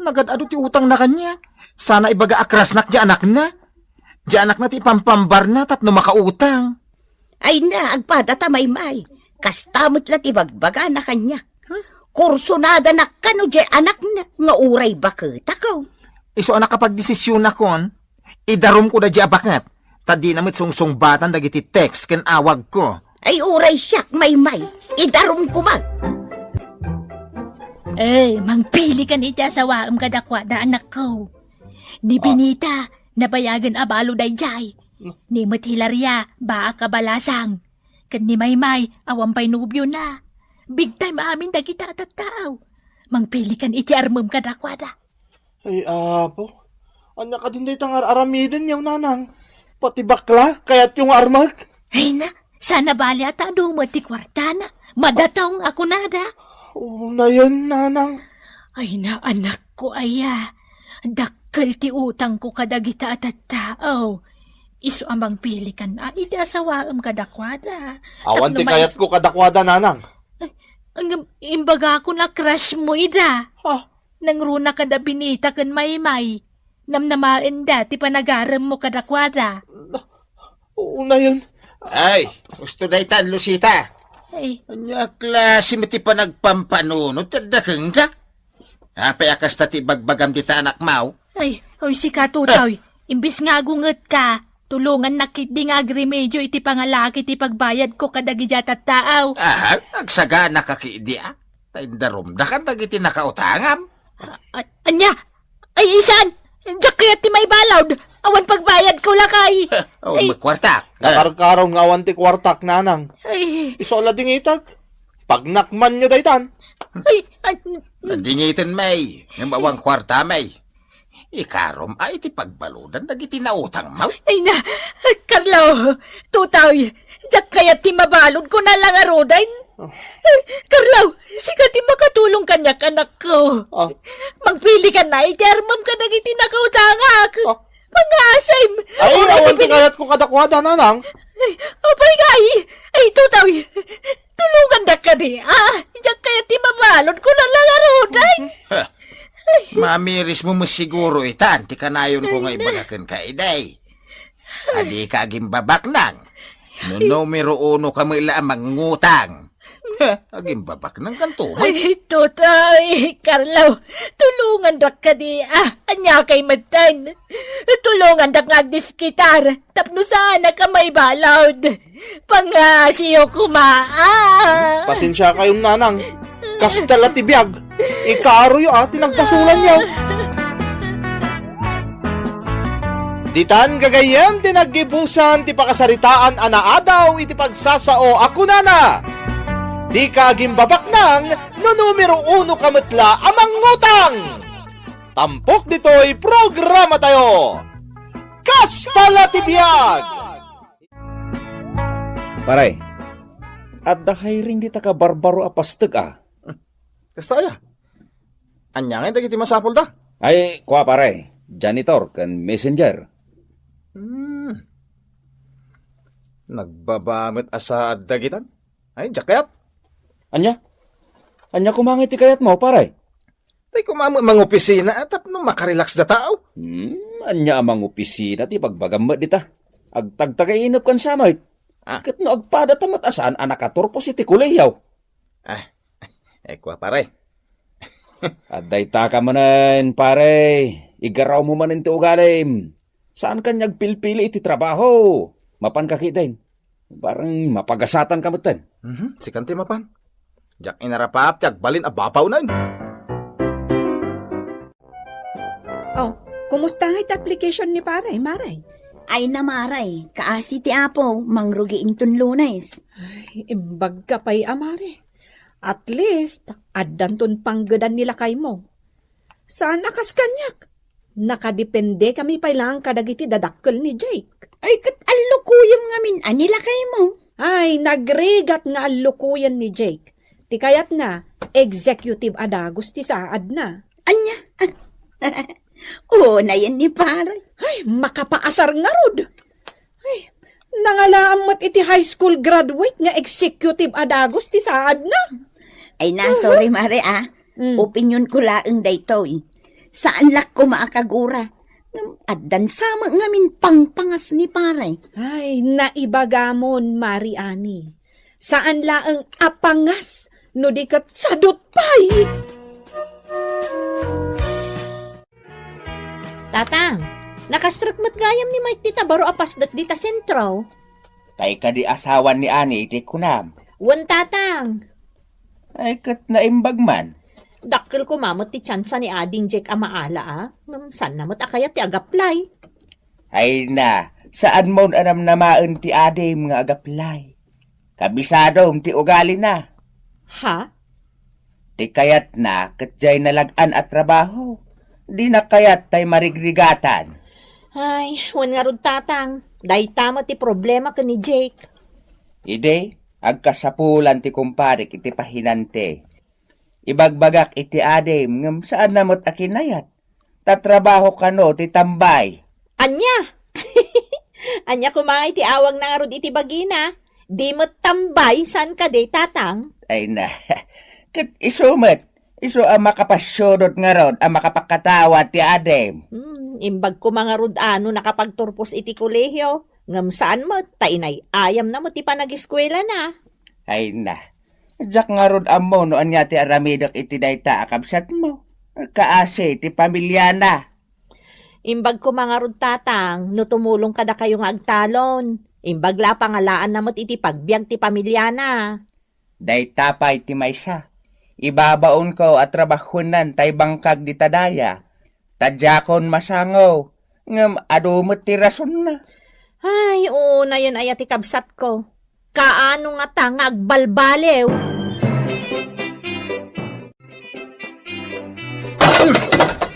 Nagad-adu ti utangna kaniak. Sana ibaga a crushnak diay anakna. Diay anakna ti ipampambarna tapno makautang. Ay na, agpadata, Maymay. Kasta met la ti bagbagana kaniak. Hmm? Kursunadanak kano diay anakna nga uray baketakon. Isu a nakapagdesisionakon, idarumko daydiay a baket, ta dina met sungsungbatan dagiti text ken awagko. Ay, uray siak, Maymay, idarumko man. Eh, mangpilikan iti asawaem kadakuada, anakko. Ni Ah. Benita, nabayagen a balo daydiay. Ni met Hilaria, baak a balasang. Ken ni Maymay, awan pay nobiona. Big time amin dagita a tattao. Mangpilikan iti armem kadakuada. Ay, Apo. Ania kadin dayta nga ar-aramidenyo, nanang? Pati bakla, kayatyo nga armek? Ay na, sana bali a ta adu met ti kuartana. Madatong a kunada. Unayen, nanang. Ay na, anakko aya. Dakkel ti utangko kadagita a tattao. Isu a mangpilikan a iti asawaem kadakuada. Awan Tapno ti mais- kayatko kadakuada, nanang. Ay, ang imbagakon a crush mo ida. Ha? Nangruna kada Benita ken Maymay. Namnamaenda ti panagaremmo kadakuada. Unayen. Ay, husto daytan, Lucita. Ay. Ania a klase met ti panagpampanunot ti adda kenka? Apay a kasta ti ibagbagam dita anakmo? Ay, oy, sika, Tutoy. Ah. Imbes nga agungetka, tulongannak ketdi nga agremedio iti pangalaki ti pagbayadko kadagiti a tattao. Aha, agsagana ka ketdi, a? Ta indarumda kadagiti nakautangam. A-, a-, ania? Ay, isan! Diak kayat ti maibalud! Awan pagbayadko, lakay! Awan Ay. met kuartak. Nakarkaron nga awan ti kuartak, nanang. Ay. Isu a la dingitek. Pagnakmanyo daytan. Ay, ay. Dingiten, May. Ngem awan kuarta, May. Ikarom a iti pagbaludan dagiti nautangmo. Ay na, Carlo, Tutoy, diak kayat ti mabalud, kuna la ngaruden. Oh. Carlo, sika ti makatulong kaniak, anakko. Ah. Mangpilikan a iti armem kadagiti nakautangak. Ah. Pangasim. Ay, Uray awan ti ti bini- kayatko kadakuada, nanang. Ay, apay ngay? Ay, Tutoy, tulongandak kadi, a? Diak kayat ti mabalud, kuna la ngaruden. Ha. Mamirismo met siguro itan ti kanayonko nga ibaga kenka idi. A dika agimbabaknang no numero uno ka met la a mangngutang. Ha, agimbabaknangkanto met. Ay, Tutoy, Carlo, tulongandak kadi, a? Aniakay metten? Tulongandak nga agdiskitar tapno saanak a maibalud. Pangngasiyo koma, a. Pasensiakayon, nanang. Kasta la ti biag. Ikaroyo, a, ti nagbasolanyo. Ditan gagayyem ti naggibusan ti pakasaritaan a naadaw iti pagsasao a kunana, "Dika agimbabaknang no numero uno ka met la a mangngutang." Tampok ditoy programatayo. Kasta la ti biag! Pare, adda hiring dita kabarbaro a pastek, a. Kasta aya? Ania ngay dagiti masapulda? Ay, kua, pare, janitor ken messenger. Hmm. Nagbaba met a saad dagitan? Ay, diak kayat. Ania? Ania koma ngay ti kayatmo, pare? Tay koma met mangopisina a tapno makarelax da tao. Hmm, ania a mangopisina ti ibagbagam met dita? Agtagtagay inep ken samit. Ah. Ket no agpada ta met a saan a nakaturpos iti kolehiyo. Ah, eh, kua, pare. Adda itaka manen, pare. Igarawmo manen ti ugalim. Saanka nga agpilpili iti trabaho. Mapanka ketdin. Parang mapagasatanka metten. Mhm, sikan ti mapan. Diak inarapap ti agbalin a bapawnen. Oh, kumusta ngay ti application ni pare, mare? Ay na, mare, kaasi ti Apo, mangrugi inton Lunes. Ay, imbagka pay a, mare. At least, addanton panggedan ni lakaymo. Saan a kas kaniak. Nakadepende kami pay laeng kadagiti dadakkel ni Jake. Ay, ket allukoyem ngamin a ni lakaymo. Ay, nagrigat nga allukoyen ni Jake. Ti kayatna, executive a dagus ti saadna. Ania? Unayen ni pare. Ay, makapaasar ngarud. Ay, nangalaam met iti high school graduate nga executive a dagus ti saadna. Ay na, sorry, mare, a. Mm. Opinionko laeng daytoy. Saan la koma a kagura. Ngem addan sa met ngamin pangpangas ni pare. Ay, naibagamon, Mari Ani. Saan laeng a pangas no di ket sadut pay. Tatang, nakastrek met gayam ni Mike dita baro a pasdek dita sentro. Tay kadi asawan ni Ani iti kunam? Wen, Tatang. Ay, ket naimbag man. Dakkel koma met ti tsansa ni ading Jake a maala, a. Ngem saanna met a kayat ti agaplay. Ay na, saanmon a namnamaen ti adim nga agaplay. Kabisadom ti ugalina. Ha? Ti kayatna ket diay nalag-an a trabaho. Dina kayat tay marigrigatan. Ay, wen ngarud, Tatang. Dayta met ti problema ken ni Jake. Idi, agkasapulan ti kumpadek iti pahinante. Ibagbagak iti adim, ngem saanna met a kinayat. Ta trabaho kano ti tambay. Ania? Ania koma nga iti awagna ngarud iti bagina? Di met tambay, saan kadi, Tatang? Ay na, ket isu met, isu a makapasiudot ngarud a makapakatawa ti adim. Hmm, imbag koma ngarud a no nakapagturpos iti kolehio, ngem saan met, ta inay-ayamna met ti panageskuelana. Ay na, diak ngarud ammo no ania ti aramidek iti dayta a kabsatmo. Kaasi ti pamiliana. Imbag koma ngarud, Tatang, no tumulong kadakayo nga agtalon. Imbag la a pangalaanna met iti pagbiag ti pamiliana. Dayta pay ti maysa. Ibabaonko a trabahuennan tay bangkag dita daya. Ta diakon masango, ngem adu met ti rasonna. Ay, unayen aya ti kabsatko. Kaano ngata nga agbalbaliw?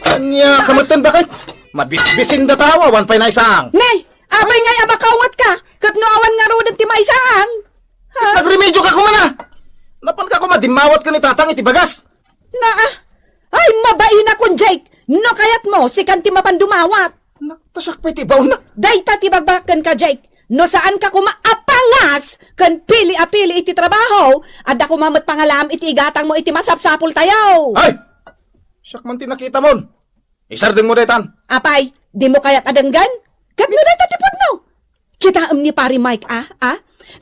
Ania ka metten, baket? Mabisbisin datawa, awan pay naisang. Nay, apay ngay a makaungatka? Ket no awan ngaruden ti maisang? Ha? Nagremedioka koma, a. Napanka koma dimmawat ken ni Tatang iti bagas. Naa. Ay, mabainakon, Jake. No kayatmo, sikan ti mapan dumawat. Na, ta siak pay ti ibaonna. Dayta ti ibagbagak kenka, Jake. No saanka koma a pangas ken pili a pili iti trabaho, adda koma met pangalaam iti igatangmo iti masapsapultayo. Ay! Siak man ti nakitamon. Isardengmo daytan. Apay, dimo kayat a denggen? Ket no dayta ti pudno? Kitaem ni Pare Mike, a, a?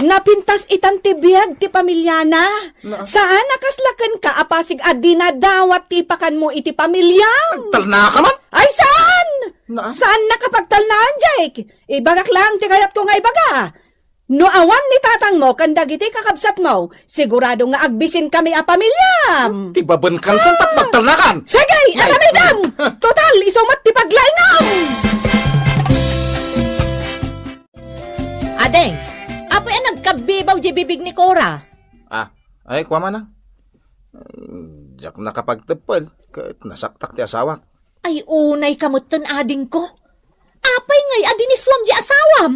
Napintas itan ti biag ti pamiliana. Na- Saan a kasla kenka a pasig a dinadawat ti ipakanmo iti pamiliam. Agtalnaka man? Ay, saan? Na- Saan nakapagtalnaan, Jake? Ibagak lang ti kayatko nga ibaga. No awan ni tatangmo ken dagiti kakabsatmo, sigurado nga agbisinkami a pamiliam. Ti babenkan, saan ta pagtalnakan? Sige, ay, aramidem! Total, isu met ti paglaingam! Ading, apay a nagkabbibaw di bibig ni Cora? Ah, ay, kua man, a. Diak nakapagteppel, ket nasaktak ti asawak. Ay, unay ka metten, adingko. Apay ngay a dinisuam di asawam?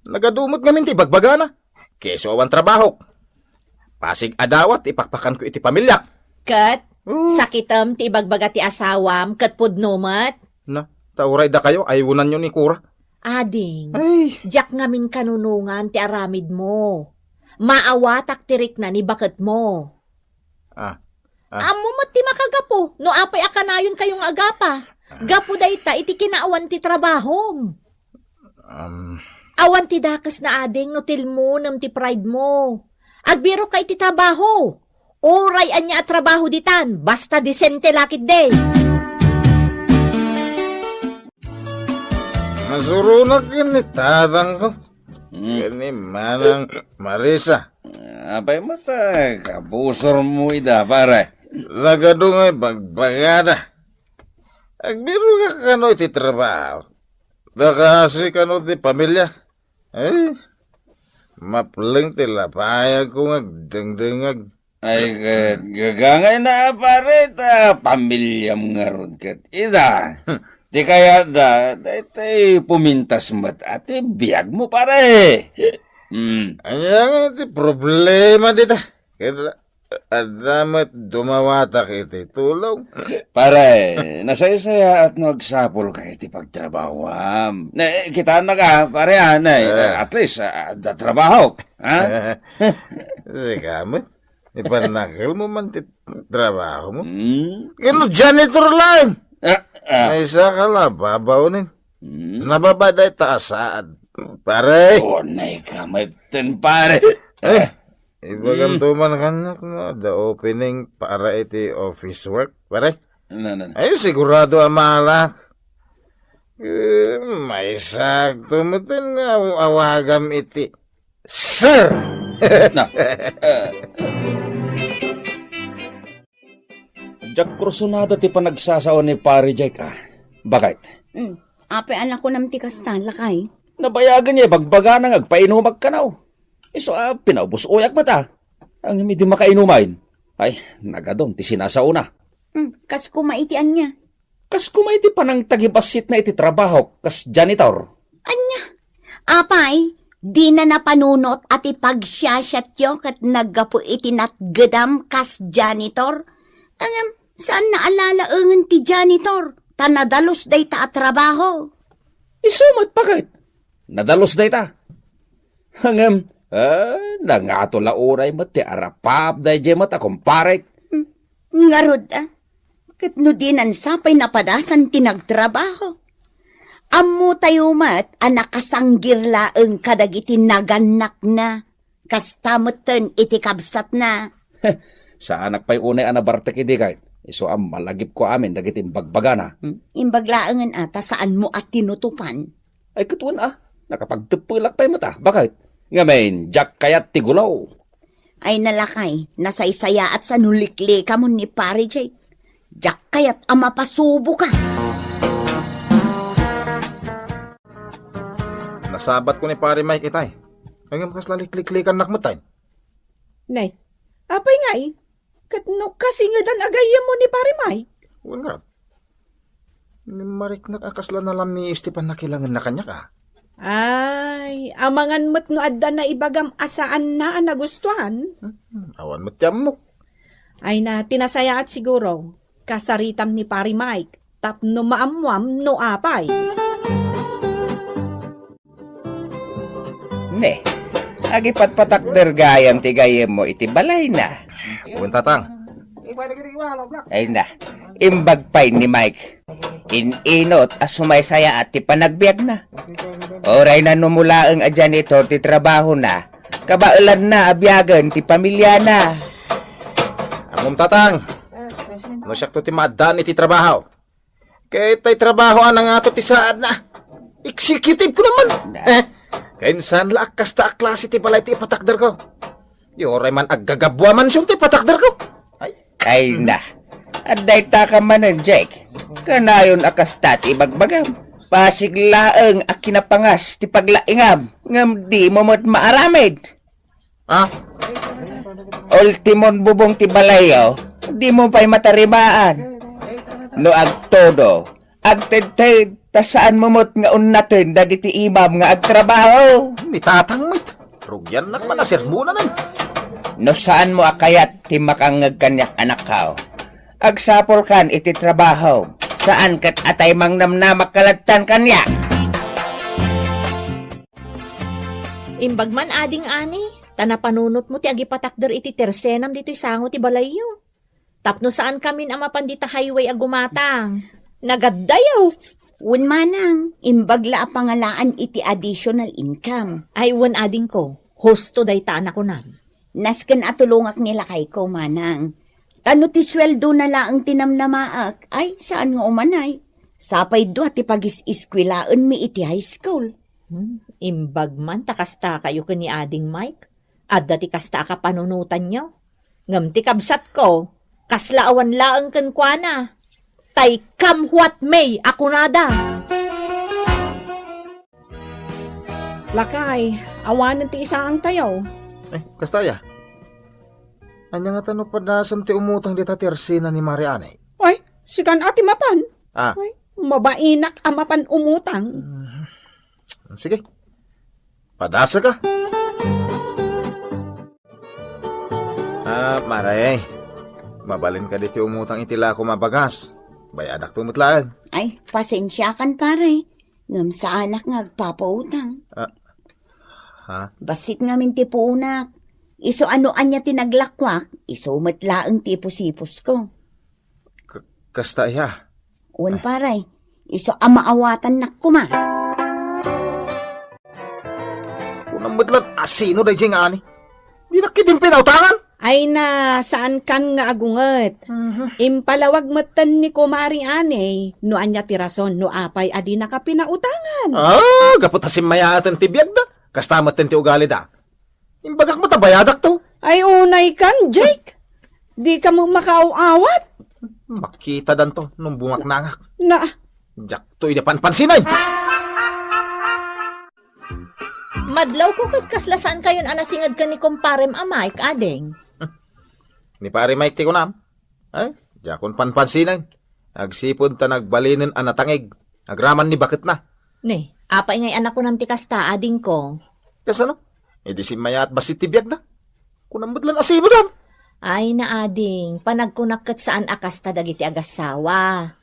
Nagadu met ngamin ti ibagbagana. Keso awan trabahok. Pasig a dawat ipakpakanko iti pamiliak. Ket, oh, sakitem ti ibagbaga ti asawam, ket pudno met. Na, ta uray dakayo, aywananyo ni Cora. Ading, ay, diak ngamin kanunongan ti aramidmo. Maawatak ti rikna ni baketmo. Ah, ah. Ammo met ti makagapu no apay a kanayonkayo nga agapa. Ah. Gapu dayta iti kinaawan ti trabahom. Um. Awan ti dakesna, ading, no tilmonem ti pride mo. Agbiroka iti trabaho. Uray ania a trabaho ditan, basta disente la ketdi. Masuronak ken ni tatangko. Hmm. Ken ni Manang Marisa. Apay met a kabusormo ida, pare? Nagadu nga ibagbagada. Agbirok kano iti trabaho. Dakasi kano ti pamilya. Ay, mapleng ti lapayagko nga agdengdengag. Ay, ket gagangayna, pare, ta pamilyam ngarud ket ida. Ti kayatda, daytoy pumintas met a ti biagmo, pare. Hmm. Ania nga ti problema dita? Ket adda met dumawatak iti tulong. Pare, nasaysayaat no agsapulka iti pagtrabahoam. Ne, kitaennak, pare, a, ne, eh, at least, ah, adda trabahok, ha? Sika met, ipanakelmo man ti trabahomo. Hmm? Ken no janitor laeng. Ah, ah. Ay, saka la, babaonen. Hmm? Nababa dayta a saad, pare. Unay ka metten, pare. Eh, ibagam to man kaniak no adda opening para iti office work, pare. No, no, no. Ay, sigurado a maalak. Eh, maysakto metten nga aw-, awagam iti sir. No. Eh. Diak kursunada ti panagsasao ni Pari Jake, a. Bakit? Hmm. Apay a nakunam ti kasta, lakay? Nabayagen ya ibagbagana nga agpainumak kano. Isu a pinaubos uyak met, a. Ngem idi makainumayen, ay, nagadun ti sinasaona. Hmm, kas koma iti ania? Kas koma iti panangtagibassitna iti trabaho kas janitor. Ania? Apay, dina napanunot a ti pagsiasiatyo ket naggapu iti natgedam kas janitor? Ngem, saanna a lalaengen ti janitor, ta nadalus dayta a trabaho. Isu met, bakit? Nadalus dayta. Ngem, ah, nangato la uray met ti arapap daydiay met a kumparek. Hmm. Ngarud, a. Ket no dinan sapay napadasan ti nagtrabaho. Ammotayo met a nakasanggir laeng kadagiti nagannakna. Kasta metten iti kabsatna. Saanak pay unay a nabartek idi kay isu a malagipko amin dagiti imbagbagana. Hmm, imbag laengen a ta saanmo a tinutopan. Ay, ket wen a, nakapagteppelak pay met a. Bakit? Ngamin, diak kayat ti gulaw. Ay, nalakay, nasaysayaat sa no liklikamon ni Pare Jake. Diak kayat a mapasuboka. Nasabatko ni Pare Mike itay. Ay, ngem kasla likliklikannak met ay. Ne, apay ngay? Ket no kasingedan a gayyemmo ni Pare Mike? Wen ngarud. Ngem mariknak a kasla nalamiis ti pannakilangenna kaniak, a. Ay, amangan met no adda naibagam a saanna a nagustuan. Hmm, awan met ti ammok. Ay na, ti nasayaat siguro, kasaritam ni Pare Mike tapno maammuam no apay. Ne, agipatpatakder gayam ti gayyemmo iti balayna. Wen, Tatang. Ay na, imbag pay ni Mike. In-inot a sumaysayaat ti panagbiagna. Uray nanumulaeng a janitor ti trabahona, kabaelanna a biagen ti pamiliana. Ammom, Tatang, no siakto ti maaddaan iti trabaho. Ket tay trabaho a nangato ti saadna. Executive ko naman. Na. Eh, ken saan la a kasta a klase ti balay ti ipatakderko. Uray man aggagabua mansion ti ipatakderko. Ay. Ay na. Adda ita ka manen, Jake. Kanayon a kasta ti ibagbagam. Pasig laeng a kinapangas ti paglaingam, ngem dimo met maaramid. Ha? Ultimon bubong ti balayyo, dimo pay matarimaan. No agtudo, agtedted, ta saanmo met nga unnaten dagiti imam nga agtrabaho. Ni Tatang met, rugiannak man a sermonanen. No saanmo a kayat ti makangngeg kaniak, anakko, agsapulkan iti trabaho, saan ket a tay mangnamnamak ka lattan kaniak. Imbag man ading ani, ta napanunotmo ti agipatakder iti tersenam ditoy sango ti balayyo. Tapno saankamin a mapan dita highway a gumatang. Nagaddayo. Wen manang, imbag la a pangalaan iti additional income. Ay, wen adingko, husto dayta a nakunam. Nasken a tulongak ni lakayko, manang. Ta no ti sueldona laeng ti namnamaek, ay, saan nga umanay. Sapay dua ti pagis-iskuelaenmi iti high school. Hmm, imbag man ta kasta kayo ken ni Ading Mike. Adda ti kasta a kapanunotanyo. Ngem ti kabsatko, kasla awan laeng kenkuana. Tay come what may a kunada. Lakay, awanen ti isaangtayo. Eh, kasta aya? Ania ngata no padasem ti umutang dita ti ersena ni Mari Anay? Ay, sikan a ti mapan. Ah. Ay, mabainak a mapan umutang. Mhm. Sige. Padasaka. Ah, Mare, mabalin kadi ti umutang iti lakom a bagas. Bayadakto met laeng. Ay, pasensiakan, pare. Ngem saanak nga agpapautang. Ah, ha? Bassit ngamin ti puonak. Isu a no ania ti naglakuak, isu met laeng ti ipusipusko. K-, kasta aya? Wen, pare. Isu a maawatannak koma. Kunam met laeng a sino daydiay nga ani? Dinak ketdin pinautangan? Ay na, saankan nga agunget. Mhm. Impalawag metten ni Kumari Anay no ania ti rason no apay a dinaka pinautangan. Ah, gapu ta simmayaaten ti biagda. Kasta metten ti ugalida. Imbagak met a bayadakto. Ay, unaykan, Jake. Dika met makaaw-awat. Makitadanto no bumaknangak. Na, Diakto idi panpansinen. Madlawko ket kasla saan kayon a nasinged ken ni kumparem a Mike, ading. Ni Pare Mike ti kunam? Ay, diakon panpansinen. Agsipud ta nagbalinen a natangig. Agraman ni baketna. Ni, apay ngay a nakunam ti kasta, adingko? Kasano? Idi simmayaat bassit ti biagda. Kunam met lan a sinodan. Ay, naading, panagkunak ket saan a kasta dagiti agassawa.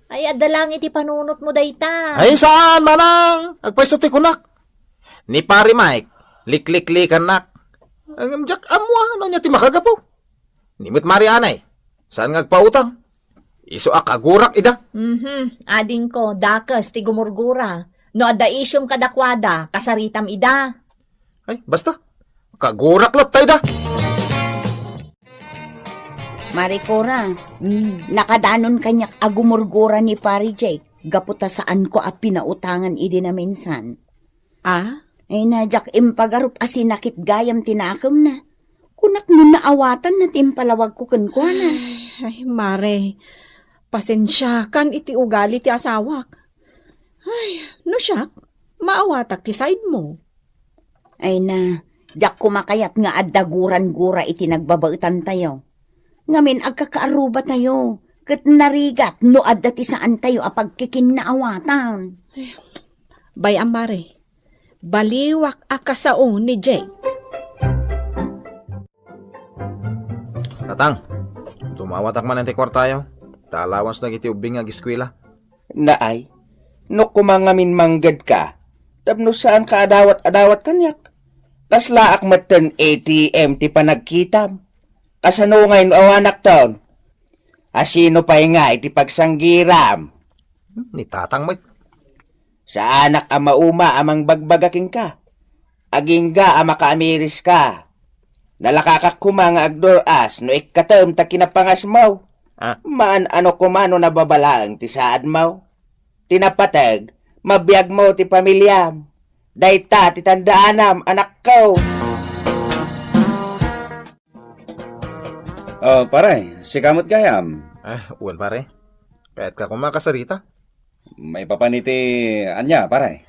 Ay, adda lang iti panunotmo dayta. Ay, saan, manang! Agpayso ti kunak. Ni Pare Mike, likliklikannak. Ngem diak ammo no ania ti makagapu. Ni met Mare Anay, saan nga agpautang? Isu a kagurak ida. Mhm, adingko, dakes ti gumurgura. No adda isyum kadakuada, kasaritam ida. Ay, basta. Kagurak latta ida. Mare Cora, Mm. Nakadanon kaniak a gumurgura ni Pare Jake gapu ta saanko a pinautangan idi naminsan. Ah? Ay na, diak impagarup a sinakit gayam ti nakemna. Kunak no naawatanna ti impalawagko kenkuana. Ay, Mare, pasensiakan iti ugali ti asawak. Ay, no siak, maawatak ti side mo. Ay na, diak koma kayat nga adda gurgura iti nagbabaetantayo. Ngamin agkakaarrubatayo, ket narigat no adda ti saantayo a pagkikinnaawatan. Bay-am, Mare, baliwak a kasao ni Jake. Tatang, dumawatak manen ti kuartayo. Ta allowance dagiti ubbing nga ageskuela. Naay, no koma ngamin manggedka, tapno saanka a dawat-adawat kaniak. Kaslaak metten A T M ti panagkitam. Kasano ngay no awanakton? Asino pay nga iti pagsanggiram? Hmm, ni Tatang met. Saanak a mauma a mangbagbaga kenka. Agingga a makaamiriska. Nalakakak koma nga agdur-as no ikkatem ta kinapangasmo. Ah. Maan-ano koma no nababalaeng ti saadmo. Ti napateg, mabiagmo ti pamiliam. Dayta ti tandaanam, anakko. Oh, pare, sika met gayam. Ah, wen, pare. Kayatka koma kasarita. Maipapan iti ania, pare?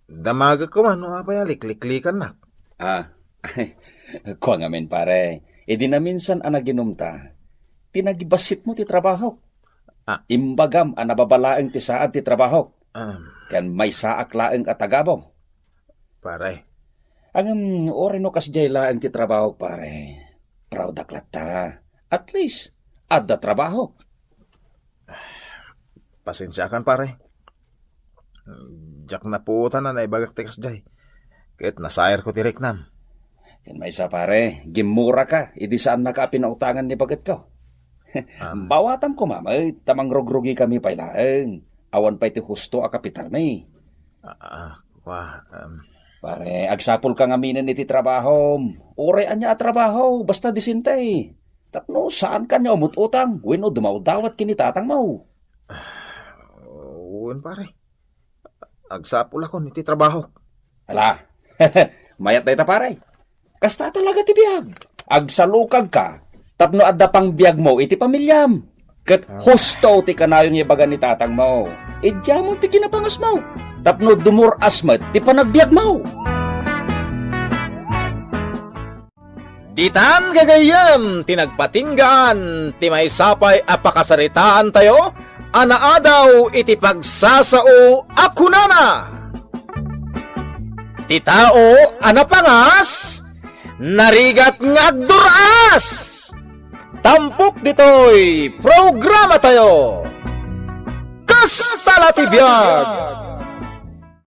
Damagek koma no apay a likliklikannak. Ah, kua ngamin, pare. Idi naminsan a naginumta, pinagibassitmo ti trabahok. Ah. Imbagam a nababalaeng ti saad ti trabahok. Ah. Ken maysaak laeng a tagabu. Pare. Ngem, uray no kasdiay laeng ti trabahok, pare, proudak latta. At least, adda trabahok. Pasensiakan, pare. Diak napuotan a naibagak ti kasdiay. Ket nasayerko ti riknam. Ken maysa, pare, gimmuraka idi saannaka a pinautangan ni bagetko. Am. Bawatam koma met ta mangrugrugikami pay laeng. Awan pay ti husto a kapitalmi. Ah, ah, kua, em. Pare, agsapulka ngaminen iti trabahom. Uray ania a trabaho, basta disente. Tapno saanka ania umut-utang wenno dumawdawat ken ni tatangmo. Wen, pare. Agsapulakon iti trabahok. Ala, mayat dayta, pare. Kasta talaga ti biag. Agsalukagka tapno adda pangbiagmo iti pamiliam. Ket husto ti kanayon nga ibaga ni tatangmo. Idiamon ti kinapangasmo tapno dumur-as met ti panagbiagmo. Ditan gagayyem ti nagpatinggaan ti maysa pay a pakasaritaantayo a naadaw iti pagsasao a kunana, "Ti tao a napangas, narigat nga agdur-as." Tampok ditoy programatayo, Kasta la ti Biag!